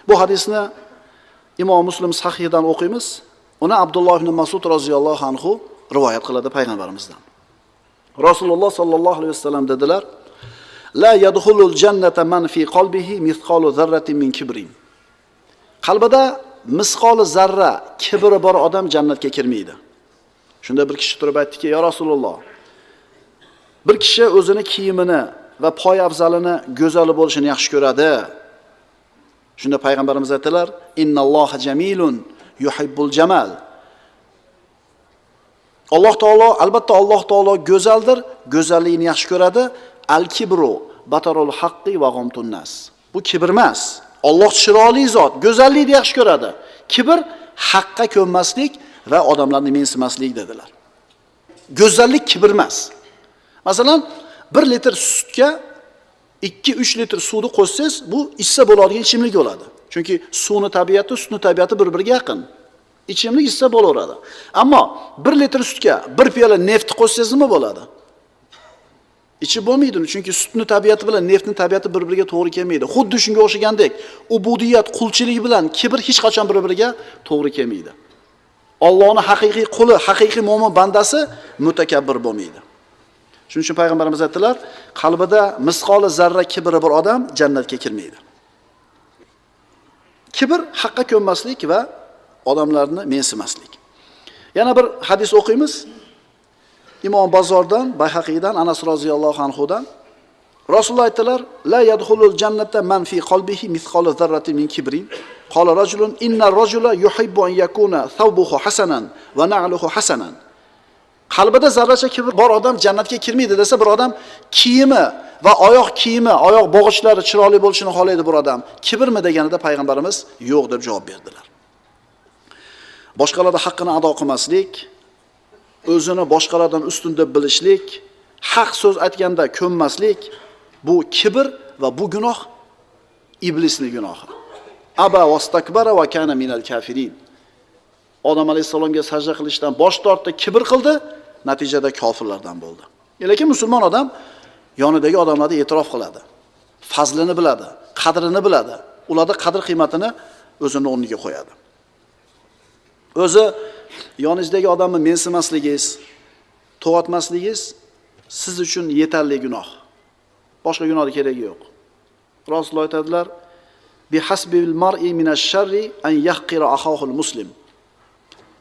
Bu hadisni Imom Muslim sahihidan o'qiymiz. Uni Abdulloh ibn Mas'ud roziyallohu anhu rivoyat qiladi payg'ambarimizdan. Rasululloh sollallohu alayhi vasallam dedilar: La yadkhulul jannata man fi qalbihi mithqalu zarratin min kibrin. Qalbida misqoli zarra kibri bor odam jannatga kirmaydi. Shunda bir kishi turib aytdiki: "Ya Rasululloh, bir kishi o'zini kiyimini va poyafzalini go'zal bo'lishini yaxshi ko'radi." Shunda payg'ambarimiz aytdilar: "Innalloha jamilun yuhibbul jamal." Alloh taolo, albatta Alloh taolo go'zaldir, go'zallikni yaxshi ko'radi. Al-kibru batarul haqqi va g'amtun nas. Bu kibr emas. Alloh chiroyli zot, go'zallikni yaxshi ko'radi. Kibr haqqa ko'nmaslik va odamlarni mensimaslik dedilar. Go'zallik kibr emas. Masalan, 1 litr sutga 2-3 litr suvni qo'shsangiz, bu ichsa bo'ladigan ichimlik bo'ladi. Chunki suvni tabiati, sutni tabiati bir-biriga yaqin. Ichimlik ichsa bo'laveradi. Ammo 1 litr sutga 1 piyola neft qo'shsangiz nima bo'ladi? Ichib bo'lmaydi, chunki sutni tabiati bilan neftning tabiati bir-biriga to'g'ri kelmaydi. Xuddi shunga o'xshagandek, ubudiyat, qulchilik bilan kibr hech qachon bir-biriga to'g'ri kelmaydi. Allohning haqiqiy quli, haqiqiy mo'min bandasi mutakabbir bo'lmaydi. Shuning uchun payg'ambarimiz aytdilar, qalbida misqoli zarra kibri bir odam jannatga kirmaydi. Kibr haqqa ko'nmaslik va odamlarni mensimaslik. Yana bir hadis o'qiymiz. Imom Bazordan, Bayhaqiydan, Anas roziyallohu anhudan Rasululloh aytdilar: "La yadkhulul jannata man fi qalbihi mithqalu zarratin min kibrin." Qala rajulun inna rajula yuhibbu an yakuna thawbuhu hasanan va na'luhu hasanan. Qalbida zarracha kibr bor odam jannatga kirmaydi desa, bir odam kiyimi va oyoq kiyimi, oyoq bog'ichlari chiroyli bo'lishini xohlaydi bir odam. Kibrmi deganida payg'ambarimiz yo'q deb javob berdilar. Boshqalarning haqqini ado qilmaslik, o'zini boshqalardan ustun deb bilishlik, haq so'z aytganda ko'nmaslik, bu kibr va bu gunoh iblisning gunohi. Aba vastakbara va kana minal kafirin. Odam alayhissalomga sajda qilishdan bosh tortdi, kibr qildi, natijada kofirlardan bo'ldi. Lekin musulmon odam yonidagi odamlarni e'tirof qiladi. Fazlini biladi, qadrini biladi. Ularda qadr qiymatini o'zini o'rniga qo'yadi. O'zi yoningizdagi odamni mensimasligingiz, to'g'atmasligingiz siz uchun yetarli gunoh. Boshqa gunohning keragi yo'q. Rasululloh aytadilar: "Bi hasbil mar'i minash-sharri an yahqira axohul muslim."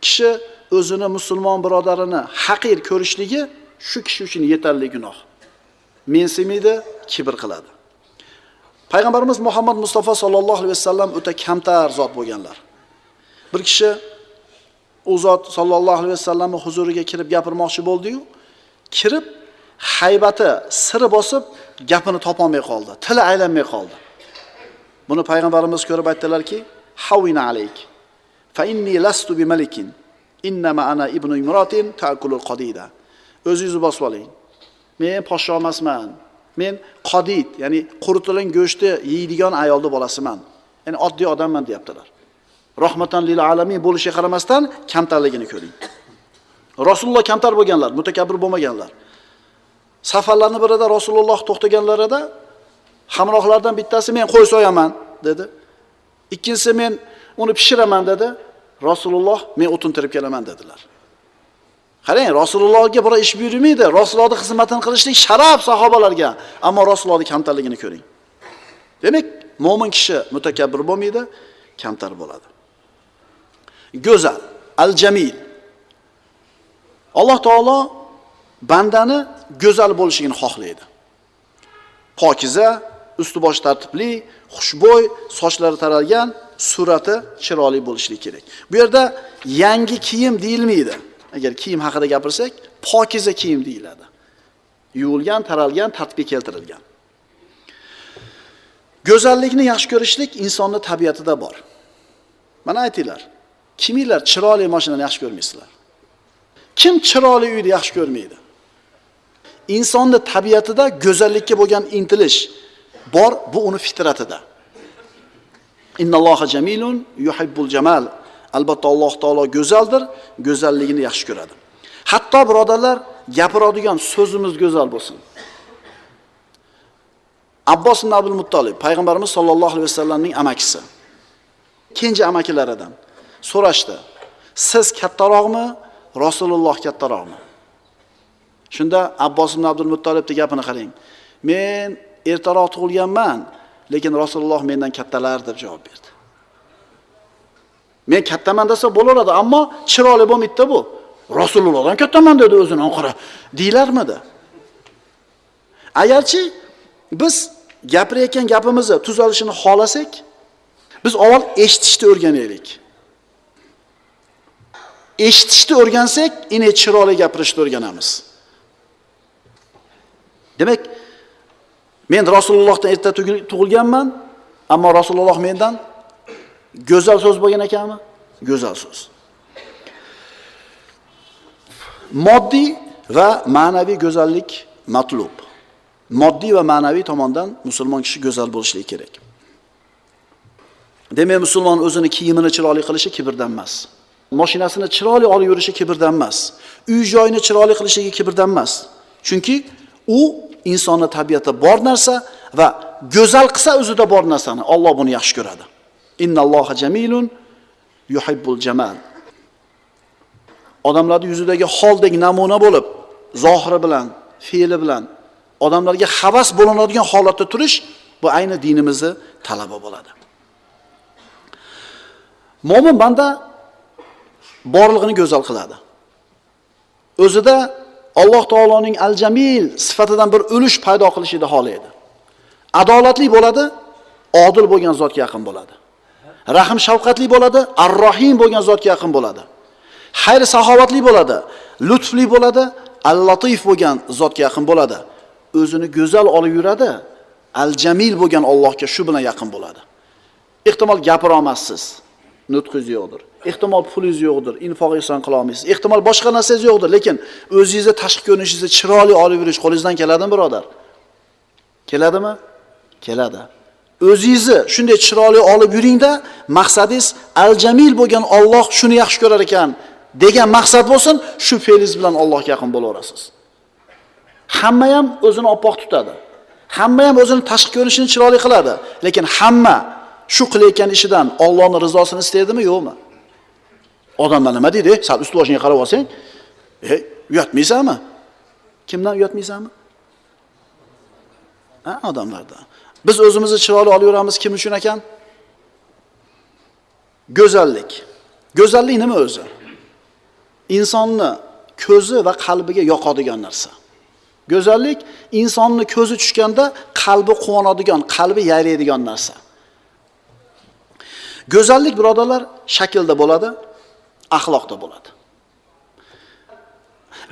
Kishi o'zini musulmon birodarini haqir ko'rishligi shu kishi uchun yetarli gunoh. Mensimaydi, kibr qiladi. Payg'ambarimiz Muhammad Mustafa sallallohu alayhi vasallam o'ta kamtar zot bo'lganlar. Bir kishi u zot sallallohu alayhi vasallamning huzuriga kirib gapirmoqchi bo'ldi-yu, kirib haybati siri bosib gapini topolmay qoldi, tili aylanmay qoldi. Buni payg'ambarimiz ko'rib aytdilarki: "Havina alayk. Fa inni lastu bimalikin. Innama ana ibnu imratin ta'kulul qadida." O'zingizni bosib oling. Men podsho emasman. Men qadid, ya'ni quritilgan go'shtni yeydigan ayolning bolasiman. Ya'ni oddiy odamman deyaptilar. Rahmatan lil alamin bo'lishiga qaramasdan kamtarligini ko'ring. Rasululloh kamtar bo'lganlar, mutakabbir bo'lmaganlar. Safarlarning birida Rasululloh to'xtaganlarida hamrohlardan bittasi men qo'y so'yaman dedi. Ikkinchisi men uni pishiraman dedi. Rasululloh men o'tin terib kelaman dedilar. Qarang, Rasulullohga biror ish buyurmaydi. Rasulullohning xizmatini qilishlik sharaf sahobalarga, ammo Rasulullohning kamtarligini ko'ring. Demak, mo'min kishi mutakabbir bo'lmaydi, kamtar bo'ladi. Go'zal, al-jamil. Alloh taolo bandani go'zal bo'lishini xohlaydi. Pokiza, usti boshi tartibli, xushbo'y, sochlari taralgan, surati chiroyli bo'lishi kerak. Bu yerda yangi kiyim deyilmaydi. Agar kiyim haqida gapirsak, pokiza kiyim deyiladi. Yuvilgan, taralgan, tartibga keltirilgan. Go'zallikni yaxshi ko'rishlik insonning tabiatida bor. Mana aytinglar, kiminglar chiroyli mashinani yaxshi ko'rmaysizlar? Kim chiroyli uyni yaxshi ko'rmaydi? Insonning tabiatida go'zallikka bo'lgan intilish bor, bu uni fitratida. Innalloha jamilun yuhibbul jamal. Albatta Alloh taolo go'zaldir, go'zalligini yaxshi ko'radi. Hatto birodarlar, gapiradigan so'zimiz go'zal bo'lsin. Abbos ibn Abdul Muttolib payg'ambarimiz sollallohu alayhi vasallamning amakisi. Kenja amakilaridan so'rashdi. Siz kattaroqmi, Rasululloh kattaroqmi? Shunda Abbos ibn Abdul Muttolibning gapini qarang. Men ertaroq tug'ilganman, lekin Rasululloh mendan kattalar deb javob berdi. Men kattaman desa bo'laveradi, ammo chiroyli bo'lmaydi bu. Rasulullohdan kattaman dedi o'zini qara. Deyilarmidi? Agarchi biz gapirayotgan gapimizni tuzalishini xohlasak, biz avval eshitishni o'rganaylik. Eshitishni o'rgansak, ine chiroyli gapirishni o'rganamiz. Demak, men Rasulullohdan erta tug'ilganman, ammo Rasululloh mendan go'zal so'z bo'lgan ekanmi? Go'zal so'z. Moddiy va ma'naviy go'zallik matlub. Moddiy va ma'naviy tomondan musulmon kishi go'zal bo'lishligi kerak. Demak, musulmon o'zini kiyimini chiroyli qilishi kibrdan emas. Mashinasini chiroyli olib yurishi kibrdan emas. Uy joyini chiroyli qilishligi kibrdan emas. Chunki u insonning tabiatida bor narsa va go'zal qilsa o'zida bor narsani Alloh buni yaxshi ko'radi. Innalloha jamilun yuhibbul jamal. Odamlarning yuzidagi holdek namuna bo'lib, zohiri bilan, fe'li bilan odamlarga havas bo'linadigan holatda turish bu ayni dinimizning talabi bo'ladi. Mo'min banda borlig'ini go'zal qiladi. O'zida Alloh taoloning al-Jamil sifatidan bir ulush paydo qilishini xohlaydi. Adolatli bo'ladi, odil bo'lgan zotga yaqin bo'ladi. Rahim shafqatli bo'ladi, Ar-Rohim bo'lgan zotga yaqin bo'ladi. Xayr saxovatli bo'ladi, lutfli bo'ladi, Al-Latif bo'lgan zotga yaqin bo'ladi. O'zini go'zal olib yuradi, Al-Jamil bo'lgan Allohga shu bilan yaqin bo'ladi. Ehtimol gapira olmassiz, nutqingiz yo'qdir. Ehtimol pulingiz yo'qdir, infoq ihson qila olmaysiz. Ehtimol boshqa narsangiz yo'qdir, lekin o'zingizni tashqi ko'rinishingizni chiroyli olib yurish qo'lingizdan keladimi, birodar? Keladimi? Keladi. O'zingizni shunday chiroyli olib yuringda, maqsadingiz Al-Jamil bo'lgan Alloh shuni yaxshi ko'rar ekan degan maqsad bo'lsin, shu fe'lingiz bilan Allohga yaqin bo'laverasiz. Hamma ham o'zini oppoq tutadi. Hamma ham o'zini tashqi ko'rinishini chiroyli qiladi, lekin hamma shu qilayotgan ishidan Allohning rizosini istaydimi, yo'qmi? Odamlar nima deydi? Sal ust boshingga qarab olsang, uyatmaysanmi? Kimdan uyatmaysanmi? Ha, odamlardan. Biz o'zimizni chiroyli olib yuramiz kim uchun ekan? Go'zallik. Go'zallik nima o'zi? Insonni ko'zi va qalbiga yoqadigan narsa. Go'zallik insonni ko'zi tushganda qalbi quvonadigan, qalbi yayraydigan narsa. Go'zallik birodarlar shaklda bo'ladi, axloqda bo'ladi.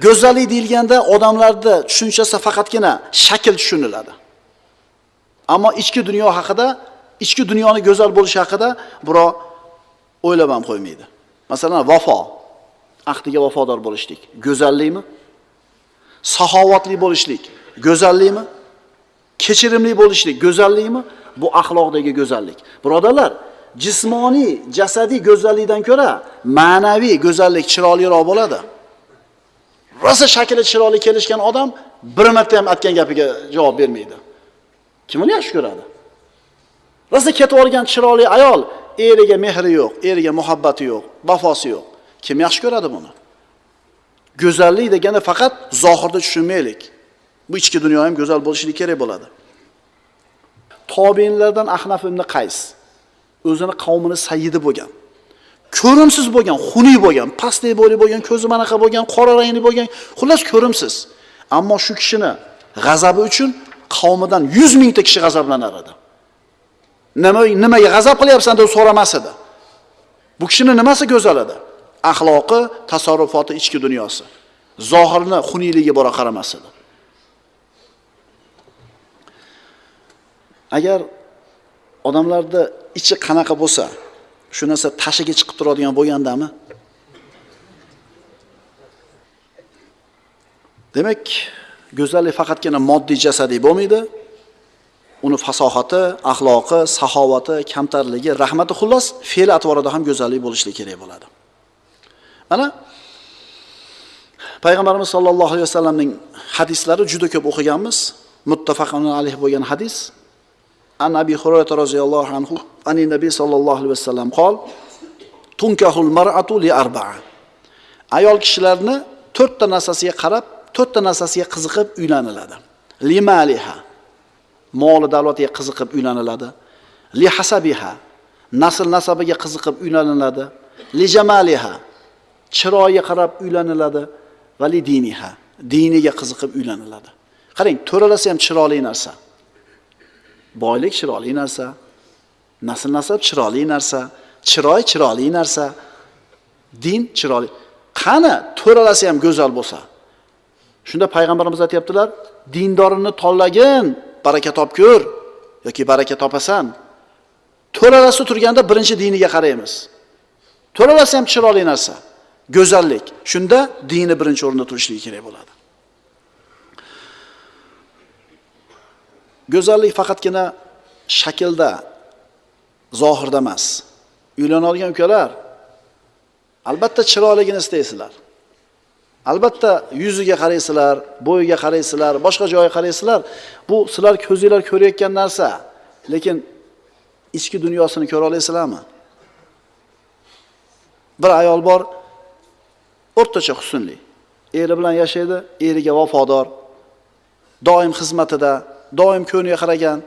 Go'zallik deyilganda odamlarda tushunchasi faqatgina shakl tushuniladi. Ammo ichki dunyo haqida, ichki dunyoni go'zal bo'lishi haqida birov o'ylab ham qo'ymaydi. Masalan, vafo, ahdiga vafodor bo'lishlik go'zallikmi? Saxovatli bo'lishlik go'zallikmi? Kechirimli bo'lishlik go'zallikmi? Bu axloqdagi go'zallik. Birodarlar, jismoniy, jasadiy go'zallikdan ko'ra ma'naviy go'zallik chiroyliroq bo'ladi. Rosa shakli chiroyli kelishgan odam bir marta ham aytgan gapiga javob bermaydi. Kim uni yaxshi ko'radi? Rosa ketib olgan chiroyli ayol eriga mehri yo'q, eriga muhabbati yo'q, vafosi yo'q. Kim yaxshi ko'radi buni? Go'zallik deganda faqat zohirda tushunmaylik. Bu ichki dunyo ham go'zal bo'lishi kerak bo'ladi. Tobiinlardan Ahnaf ibn Qays o'zini qavmini sayyidi bo'lgan. Ko'rimsiz bo'lgan, xunuk bo'lgan, pastlik bo'yli bo'lgan, ko'zi manaqa bo'lgan, qora rangli bo'lgan, xullas ko'rimsiz. Ammo shu kishini g'azabi uchun qavmidan 100 mingta kishi g'azablanar edi. Nimaga g'azab qilyapsan deb so'ramas edi. Bu kishini nimasi go'zal edi? Axloqi, tasarrufoti, ichki dunyosi. Zohirni xunukligiga bora qaramas edi. Agar odamlarda ichi qanaqa bo'lsa, shu narsa tashiga chiqib turadigan bo'lgandami? Demak, go'zallik faqatgina moddiy jasadiy bo'lmaydi. Uni fasohati, axloqi, saxovati, kamtarligi, rahmati, xullas fe'l atvorida ham go'zallik bo'lishi kerak bo'ladi. Mana Payg'ambarimiz sollallohu alayhi vasallamning hadislari juda ko'p o'qiganmiz. Muttafaqun alayh bo'lgan hadis. An Abi Hurayra roziyallohu anhu, ani Nabiy sollallohu alayhi vasallam qol: Tunkahul mar'atu li arba'a. Ayol kishilarni to'rtta narsasiga qarab, to'rtta narsasiga qiziqib uylaniladi. Limaliha, moli davlatiga qiziqib uylaniladi. Li hasabiha, nasl nasabiga qiziqib uylaniladi. Li jamaliha, chiroyiga qarab uylaniladi. Va li diniha, diniga qiziqib uylaniladi. Qarang, to'ralasi ham chiroyli narsa. Boylik chiroyli narsa, nasl nasab chiroyli narsa, chiroy chiroyli narsa, din chiroyli. Qani to'ralasi ham go'zal bo'lsa. Shunda payg'ambarimiz aytayaptilar, dindorini tanlagin, baraka topkur yoki baraka topasan. To'ralasi turganda birinchi diniga qaraymiz. To'ralasi ham chiroyli narsa, go'zallik. Shunda dini birinchi o'rinda turishligi kerak bo'ladi. Go'zallik faqatgina shaklda, zohirda emas. Uylanadigan ukalar, albatta chiroyligini istaysizlar. Albatta yuziga qaraysizlar, bo'yiga qaraysizlar, boshqa joyiga qaraysizlar. Bu sizlar ko'zinglar ko'rayotgan narsa. Lekin ichki dunyosini ko'ra olasizlarmi? Bir ayol bor, o'rtacha husnli. Eri bilan yashaydi, eriga vafodor, doim xizmatida, doim ko'niga qaragan,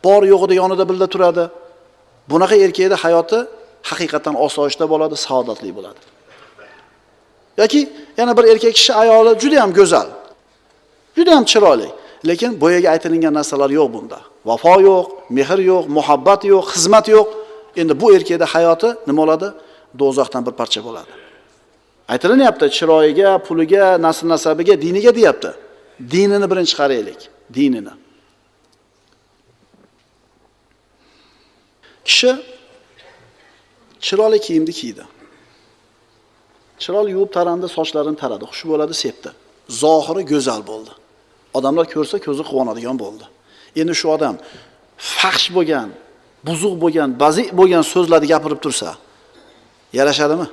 bor yo'g'ida yonida birga turadi. Bunaqa erkakning hayoti haqiqatan osoyishta bo'ladi, saodatli bo'ladi. Yoki yana bir erkak kishi ayoli juda ham go'zal, juda ham chiroyli, lekin boyaga aytilingan narsalar yo'q bunda. Vafo yo'q, mehr yo'q, muhabbat yo'q, xizmat yo'q. Endi bu erkakning hayoti nima bo'ladi? Do'zaxdan bir parcha bo'ladi. Aytilinyapti, chiroyiga, puliga, nasl nasabiga, diniga deyapti. Dinini birinchi qaraylik, dinini. Kishi chiroyli kiyimni kiydi. Chiroyli yuvib tarandi, sochlarini taradi, xush bo'ladi, sepdi. Zohiri go'zal bo'ldi. Odamlar ko'rsa ko'zi quvonadigan bo'ldi. Endi shu odam fahsh bo'lgan, buzuq bo'lgan, bazi bo'lgan so'zlarni gapirib tursa, yarashadimi?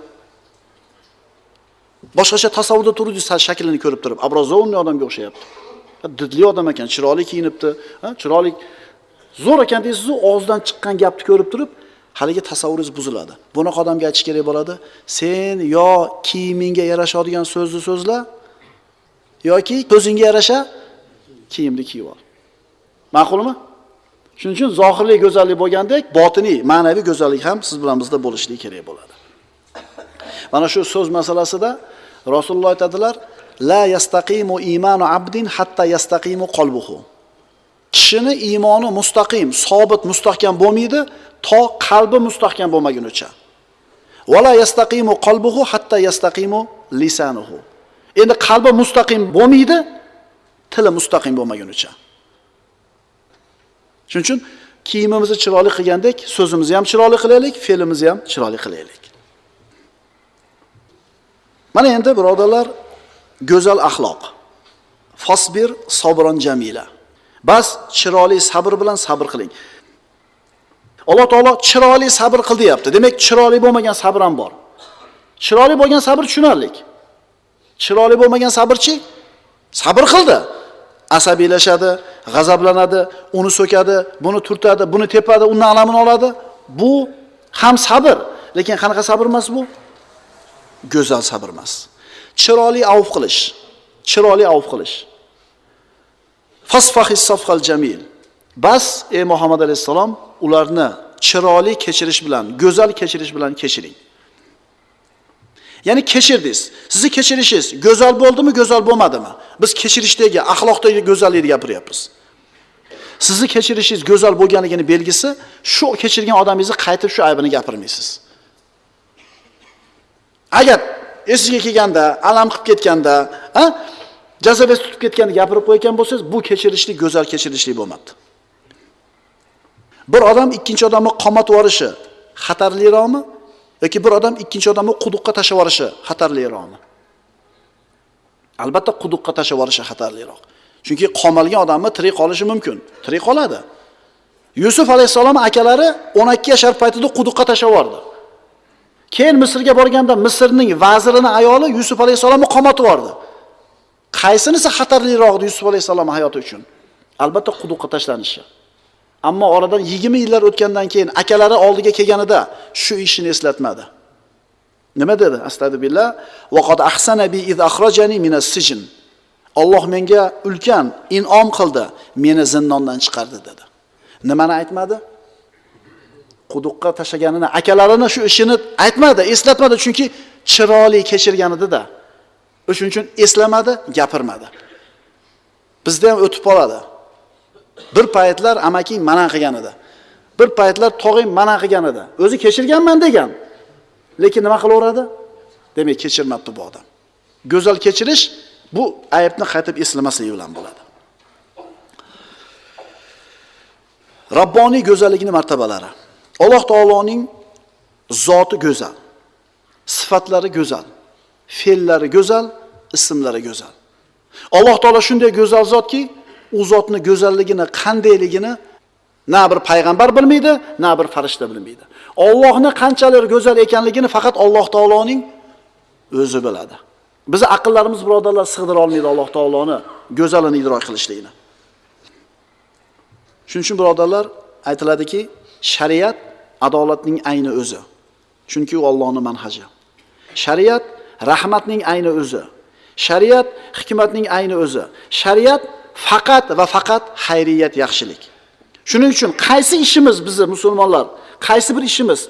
Boshqacha tasavvurda turdi, shaklini ko'rib turib, obrazovniy odamga o'xshayapti. Didli odam ekan, chiroyli kiyinibdi, ha, chiroyli zo'r ekan deysiz, og'zidan chiqqan gapni ko'rib turib, haligi tasavvuringiz buziladi. Bunaqa odamga aytish kerak bo'ladi: sen yo kiyimingga yarashadigan so'zni so'zla yoki ko'zingga yarasha kiyimni kiyib ol. Ma'qulmi? Shuning uchun zohirli go'zallik bo'lgandek, botiniy, ma'naviy go'zallik ham siz bilan bizda bo'lishligi kerak bo'ladi. Mana shu so'z masalasida Rasululloh aytadilar: la yastaqimu iymanu abdin hatta yastaqimu qalbuhu. Kishini iymoni mustaqim, sobit, mustahkam bo'lmaydi, to qalbi mustahkam bo'lmagunicha. Va la yastaqimu qalbuhu hatta yastaqimu lisanuhu. Endi qalbi mustaqim bo'lmaydi, tili mustaqim bo'lmagunicha. Shuning uchun kiyimimizni chiroyli qilgandek, so'zimizni ham chiroyli qilaylik, fe'limizni ham chiroyli qilaylik. Mana endi birodarlar, go'zal axloq. Fasbir sabran jamila. Bas chiroyli sabr bilan sabr qiling. Alloh taolo chiroyli sabr qil deyapti. Demak, chiroyli bo'lmagan sabr ham bor. Chiroyli bo'lgan sabr tushunarlik. Chiroyli bo'lmagan sabrchi sabr qildi. Asabiylashadi, g'azablanadi, uni so'kadi, buni turtadi, buni tepadi, undan alamini oladi. Bu ham sabr, lekin qanaqa sabr emas bu? Go'zal sabr emas. Chiroyli avf qilish, chiroyli avf qilish. Fasfahis safhal jamil. Bas ey Muhammad alayhisalom, ularni chiroyli kechirish bilan, go'zal kechirish bilan kechiring. Ya'ni kechirdingiz. Sizni kechirishingiz go'zal bo'ldimi, go'zal bo'lmadimi? Biz kechirishdagi, axloqdagi go'zallikni gapiryapmiz. Sizni kechirishingiz go'zal bo'lganligini belgisi, shu kechirgan odamingizni qaytib shu aybini gapirmaysiz. Agar esingizga kelganda, alam qilib ketganda, ha, jazavasi tutib ketganda gapirib qo'ygan bo'lsangiz, bu kechirishlik go'zal kechirishlik bo'lmabdi. Bir odam ikkinchi odamni qomatib yuborishi xatarliroqmi yoki bir odam ikkinchi odamni quduqqa tashlab yuborishi xatarliroqmi? Albatta quduqqa tashlab yuborishi xatarliroq. Chunki qomalgan odamni tirik qolishi mumkin. Tirik qoladi. Yusuf alayhissalom akalari 12 yashar paytida quduqqa tashlab yubordi. Keyin Misrga borganda Misrning vazirini ayoli Yusuf alayhissalomni qomatib yubordi. Qaysinisi xatarliroq edi Yusuf alayhissalom hayoti uchun? Albatta quduqqa tashlanishi. Ammo oradan 20 yillar o'tgandan keyin akalari oldiga kelganida shu ishini eslatmadi. Nima dedi? Astagfirullah. Va qad ahsana bi iz akhrajani minas sijn. Alloh menga ulkan in'om qildi, meni zindondan chiqardi dedi. Nimani aytmadi? Quduqqa tashlaganini, akalarini shu ishini aytmadi, eslatmadi, chunki chiroyli kechirgan edi-da. O'shuning uchun eslamadi, gapirmadi. Bizda ham o'tib qoladi. Bir paytlar amaking mana qilgan edi. Bir paytlar tog'ing mana qilgan edi. O'zi kechirganman degan. Lekin nima qilaveradi? Demak, kechirmabdi bu odam. Go'zal kechirish bu aybni qaytib eslamasligi bilan bo'ladi. Rabboniy go'zallikning martabalari. Alloh taoloning zoti go'zal, sifatlari go'zal, fe'llari go'zal, ismlari go'zal. Alloh taolo shunday go'zal zotki, u zotni go'zalligini, qandayligini na bir payg'ambar bilmaydi, na bir farishta bilmaydi. Allohni qanchalik go'zal ekanligini faqat Alloh taoloning o'zi biladi. Biz aqllarimiz birodarlar sig'dira olmaydi Alloh taoloni go'zalini idrok qilishligini. Shuning uchun birodarlar aytiladiki, shariat adolatning ayni o'zi. Chunki u Allohning manhaji. Shariat rahmatning ayni o'zi. Shariat hikmatning ayni o'zi. Shariat faqat va faqat xayriyat, yaxshilik. Shuning uchun qaysi ishimiz bizni musulmonlar, qaysi bir ishimiz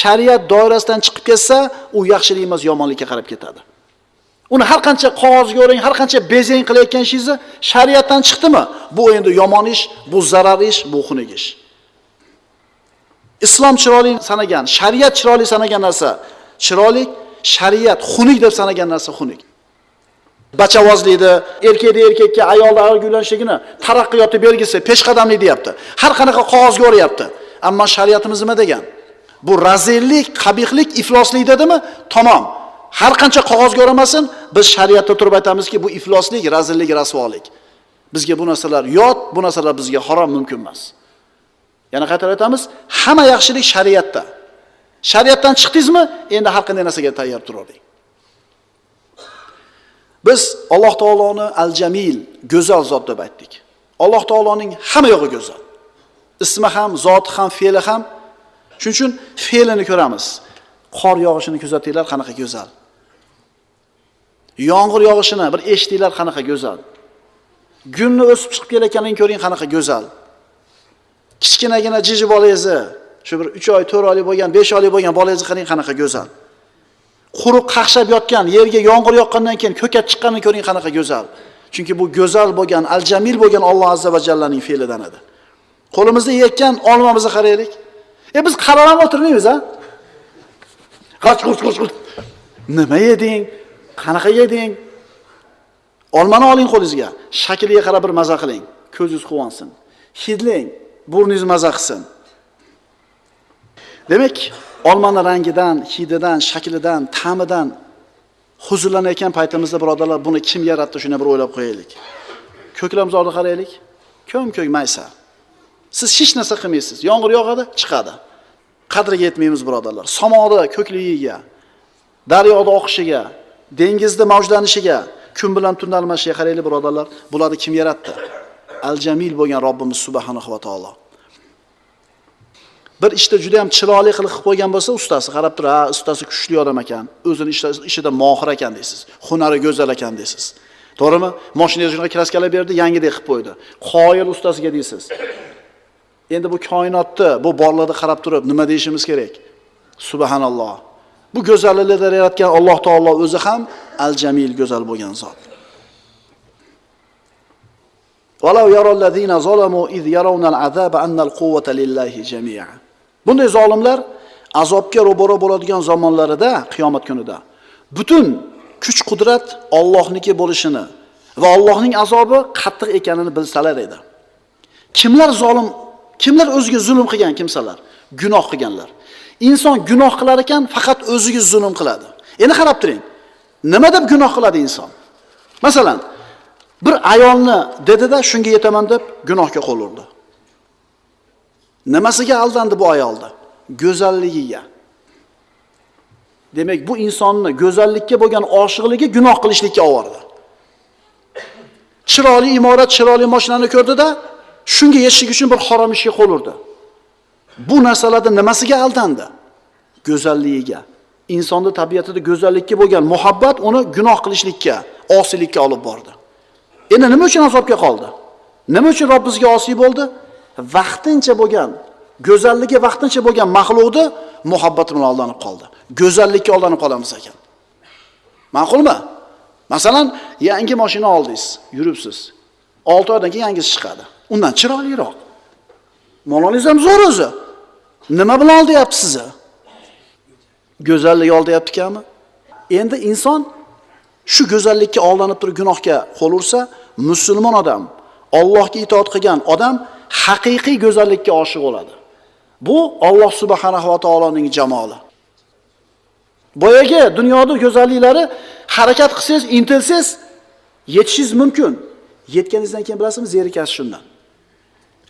shariat doirasidan chiqib ketsa, u yaxshilik emas, yomonlikka qarab ketadi. Uni har qancha qog'ozga o'ring, har qancha bezang qilayotgan ishingizni shariatdan chiqdimi? Bu endi yomon ish, bu zarar ish, bu xunuk ish. Islom chiroyli sanagan, shariat chiroyli sanagan narsa chiroyli, shariat xunuk deb sanagan narsa xunuk. Bachavozlikni, erkakni erkakka, ayolni ayolga uylanishligini taraqqiyoti belgisi, peshqadamlik deyapti. Har qanaqa qog'ozga o'rayapti. Ammo shariatimiz nima degan? Bu razillik, qabihlik, ifloslik dedimi? Tamom. Har qancha qog'ozga o'ramasin, biz shariatda turib aytamizki, bu ifloslik, razillik, rasvolik. Bizga bu narsalar yot, bu narsalar bizga harom, mumkin emas. Yana qaytarib aytamiz, hamma yaxshilik shariatda. Shariatdan chiqdingizmi, endi har qanday narsaga tayyor turavering. Biz Alloh taoloni Al-Jamil, go'zal zot deb aytdik. Alloh taoloning hamma yog'i go'zal. Ismi ham, zoti ham, fe'li ham. Shuning uchun fe'lini ko'ramiz. Qor yog'ishini kuzatinglar, qanaqa go'zal. Yomg'ir yog'ishini bir eshitinglar, qanaqa go'zal. Gulni o'sib chiqib kelayotganini ko'ring, qanaqa go'zal. Kichkinagina jiji bolangizni, shu bir 3 oy, 4 oylik bo'lgan, 5 oylik bo'lgan bolangizni qarang, qanaqa go'zal. Quruq qaqshab yotgan yerga yomg'ir yoqqandan keyin ko'kat chiqqanini ko'ring, qanaqa go'zal. Chunki bu go'zal bo'lgan, Al-Jamil bo'lgan Alloh azza va jallaning fe'lidan edi. Qo'limizda yeyotgan olmamizni qaraylik. Biz qarab ham o'tirmaymiz, ha? Qoch, qoch, qoch, qoch. Nima yeding? Qanaqa yeding? Olmani oling qo'lingizga, shakliga qarab bir maza qiling, ko'zingiz quvonsin. Hidlang, burningiz maza qilsin. Demak, olmani rangidan, hididan, shaklidan, ta'midan huzurlanayotgan paytimizda birodarlar, buni kim yaratdi, shuni bir o'ylab qo'yaylik. Ko'klamzorni qaraylik, ko'm-ko'k maysa. Siz hech narsa qilmaysiz. Yomg'ir yog'adi, chiqadi. Qadriga yetmaymiz birodarlar. Samoda ko'kligiga, daryoda oqishiga, dengizda mavjlanishiga, kun bilan tunni almashishiga qaraylik birodarlar. Bularni kim yaratdi? Al-Jamil bo'lgan Robbimiz subhanahu va taolo. Bir ishda juda ham chiroyli qilib qo'ygan bo'lsa, ustasi qarab turib, ha, ustasi kuchli odam ekan, o'zini ishida mohir ekan deysiz, hunari go'zal ekan deysiz. To'g'rimi? Mashinangizni shunaqa kraskalab berdi, yangidek qilib qo'ydi. Qoyil ustasiga deysiz. Endi bu koinotni, bu borliqni qarab turib nima deyishimiz kerak? Subhanalloh. Bu go'zalliklarni yaratgan Alloh taolo o'zi ham Al-Jamil, go'zal bo'lgan zot. Walau yarallazina zalamu iz yarawnal azaba annal quvvata lillahi jami'a. Bunday zolimlar azobga ro'baro bo'ladigan zamonlarida, qiyomat kunida butun kuch-qudrat Allohniki bo'lishini va Allohning azobi qattiq ekanini bilsalar edi. Kimlar zolim, kimlar o'ziga zulm qilgan kimsalar, gunoh qilganlar. Inson gunoh qilar ekan, faqat o'ziga zulm qiladi. Endi qarab turing. Nima deb gunoh qiladi inson? Masalan, bir ayolni dedida shunga yetaman deb gunohga qo'l urdi. Nimasiga aldandi bu ayolni? Go'zalligiga. Demak, bu insonni go'zallikka bo'lgan oshiqligi gunoh qilishlikka olib bordi. Chiroyli imorat, chiroyli mashinani ko'rdida, shunga yetishlik uchun bir harom ishga qo'l urdi. Bu narsalarda nimasiga aldandi? Go'zalligiga. Insonning tabiatida go'zallikka bo'lgan muhabbat uni gunoh qilishlikka, osiylikka olib bordi. Endi nima uchun azobga qoldi? Nima uchun Robbimizga osiy bo'ldi? Vaqtincha bo'lgan, go'zalligi vaqtincha bo'lgan maxluqni muhabbati bilan aldanib qoldi. Go'zallikka aldanib qolamiz ekan. Ma'qulmi? Masalan, yangi mashina oldingiz, yuribsiz. 6 oydan keyin yangisi chiqadi. Undan chiroyliroq. Moloningiz ham zo'r o'zi. Nima bilan aldayapti sizni? Go'zallik aldayapti-kami? Endi inson shu go'zallikka aldanib turib gunohga qo'l ursa, musulmon odam, Allohga itoat qilgan odam haqiqiy go'zallikka oshiq bo'ladi. Bu Alloh subhanahu va taoloning jamoli. Boyagi dunyoda go'zalliklari harakat qilsangiz, intilsangiz yetishingiz mumkin. Yetganingizdan keyin bilasizmi, zerikasiz shundan.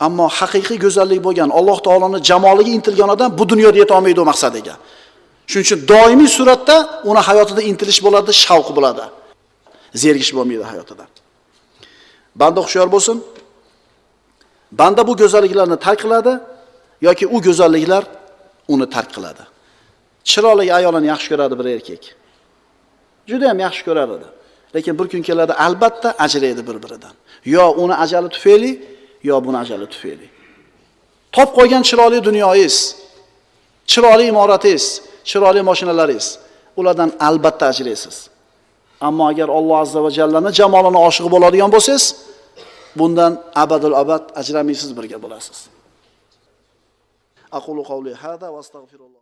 Ammo haqiqiy go'zallik bo'lgan Alloh taoloning jamoliga intilgan odam bu dunyoda yeta olmaydi u maqsadiga. Shuning uchun doimiy suratda uni hayotida intilish bo'ladi, shavq bo'ladi. Zerikish bo'lmaydi hayotida. Banda hushyor bo'lsin. Banda bu go'zalliklarni tark qiladi yoki u go'zalliklar uni tark qiladi. Chiroyli ayolini yaxshi ko'radi bir erkak. Juda ham yaxshi ko'rar edi. Lekin bir kun keladi, albatta ajraydi bir-biridan. Yo uni ajali tufayli, yo buni ajali tufayli. Top qo'ygan chiroyli dunyoyingiz, chiroyli imoratingiz, chiroyli mashinalaringiz, ulardan albatta ajraysiz. Ammo agar Alloh azza va jallani jamolini oshiq bo'ladigan bo'lsangiz, bundan abadul abad ajramaysiz, birga bo'lasiz. Aqulu qawli hada va astagfirulloh.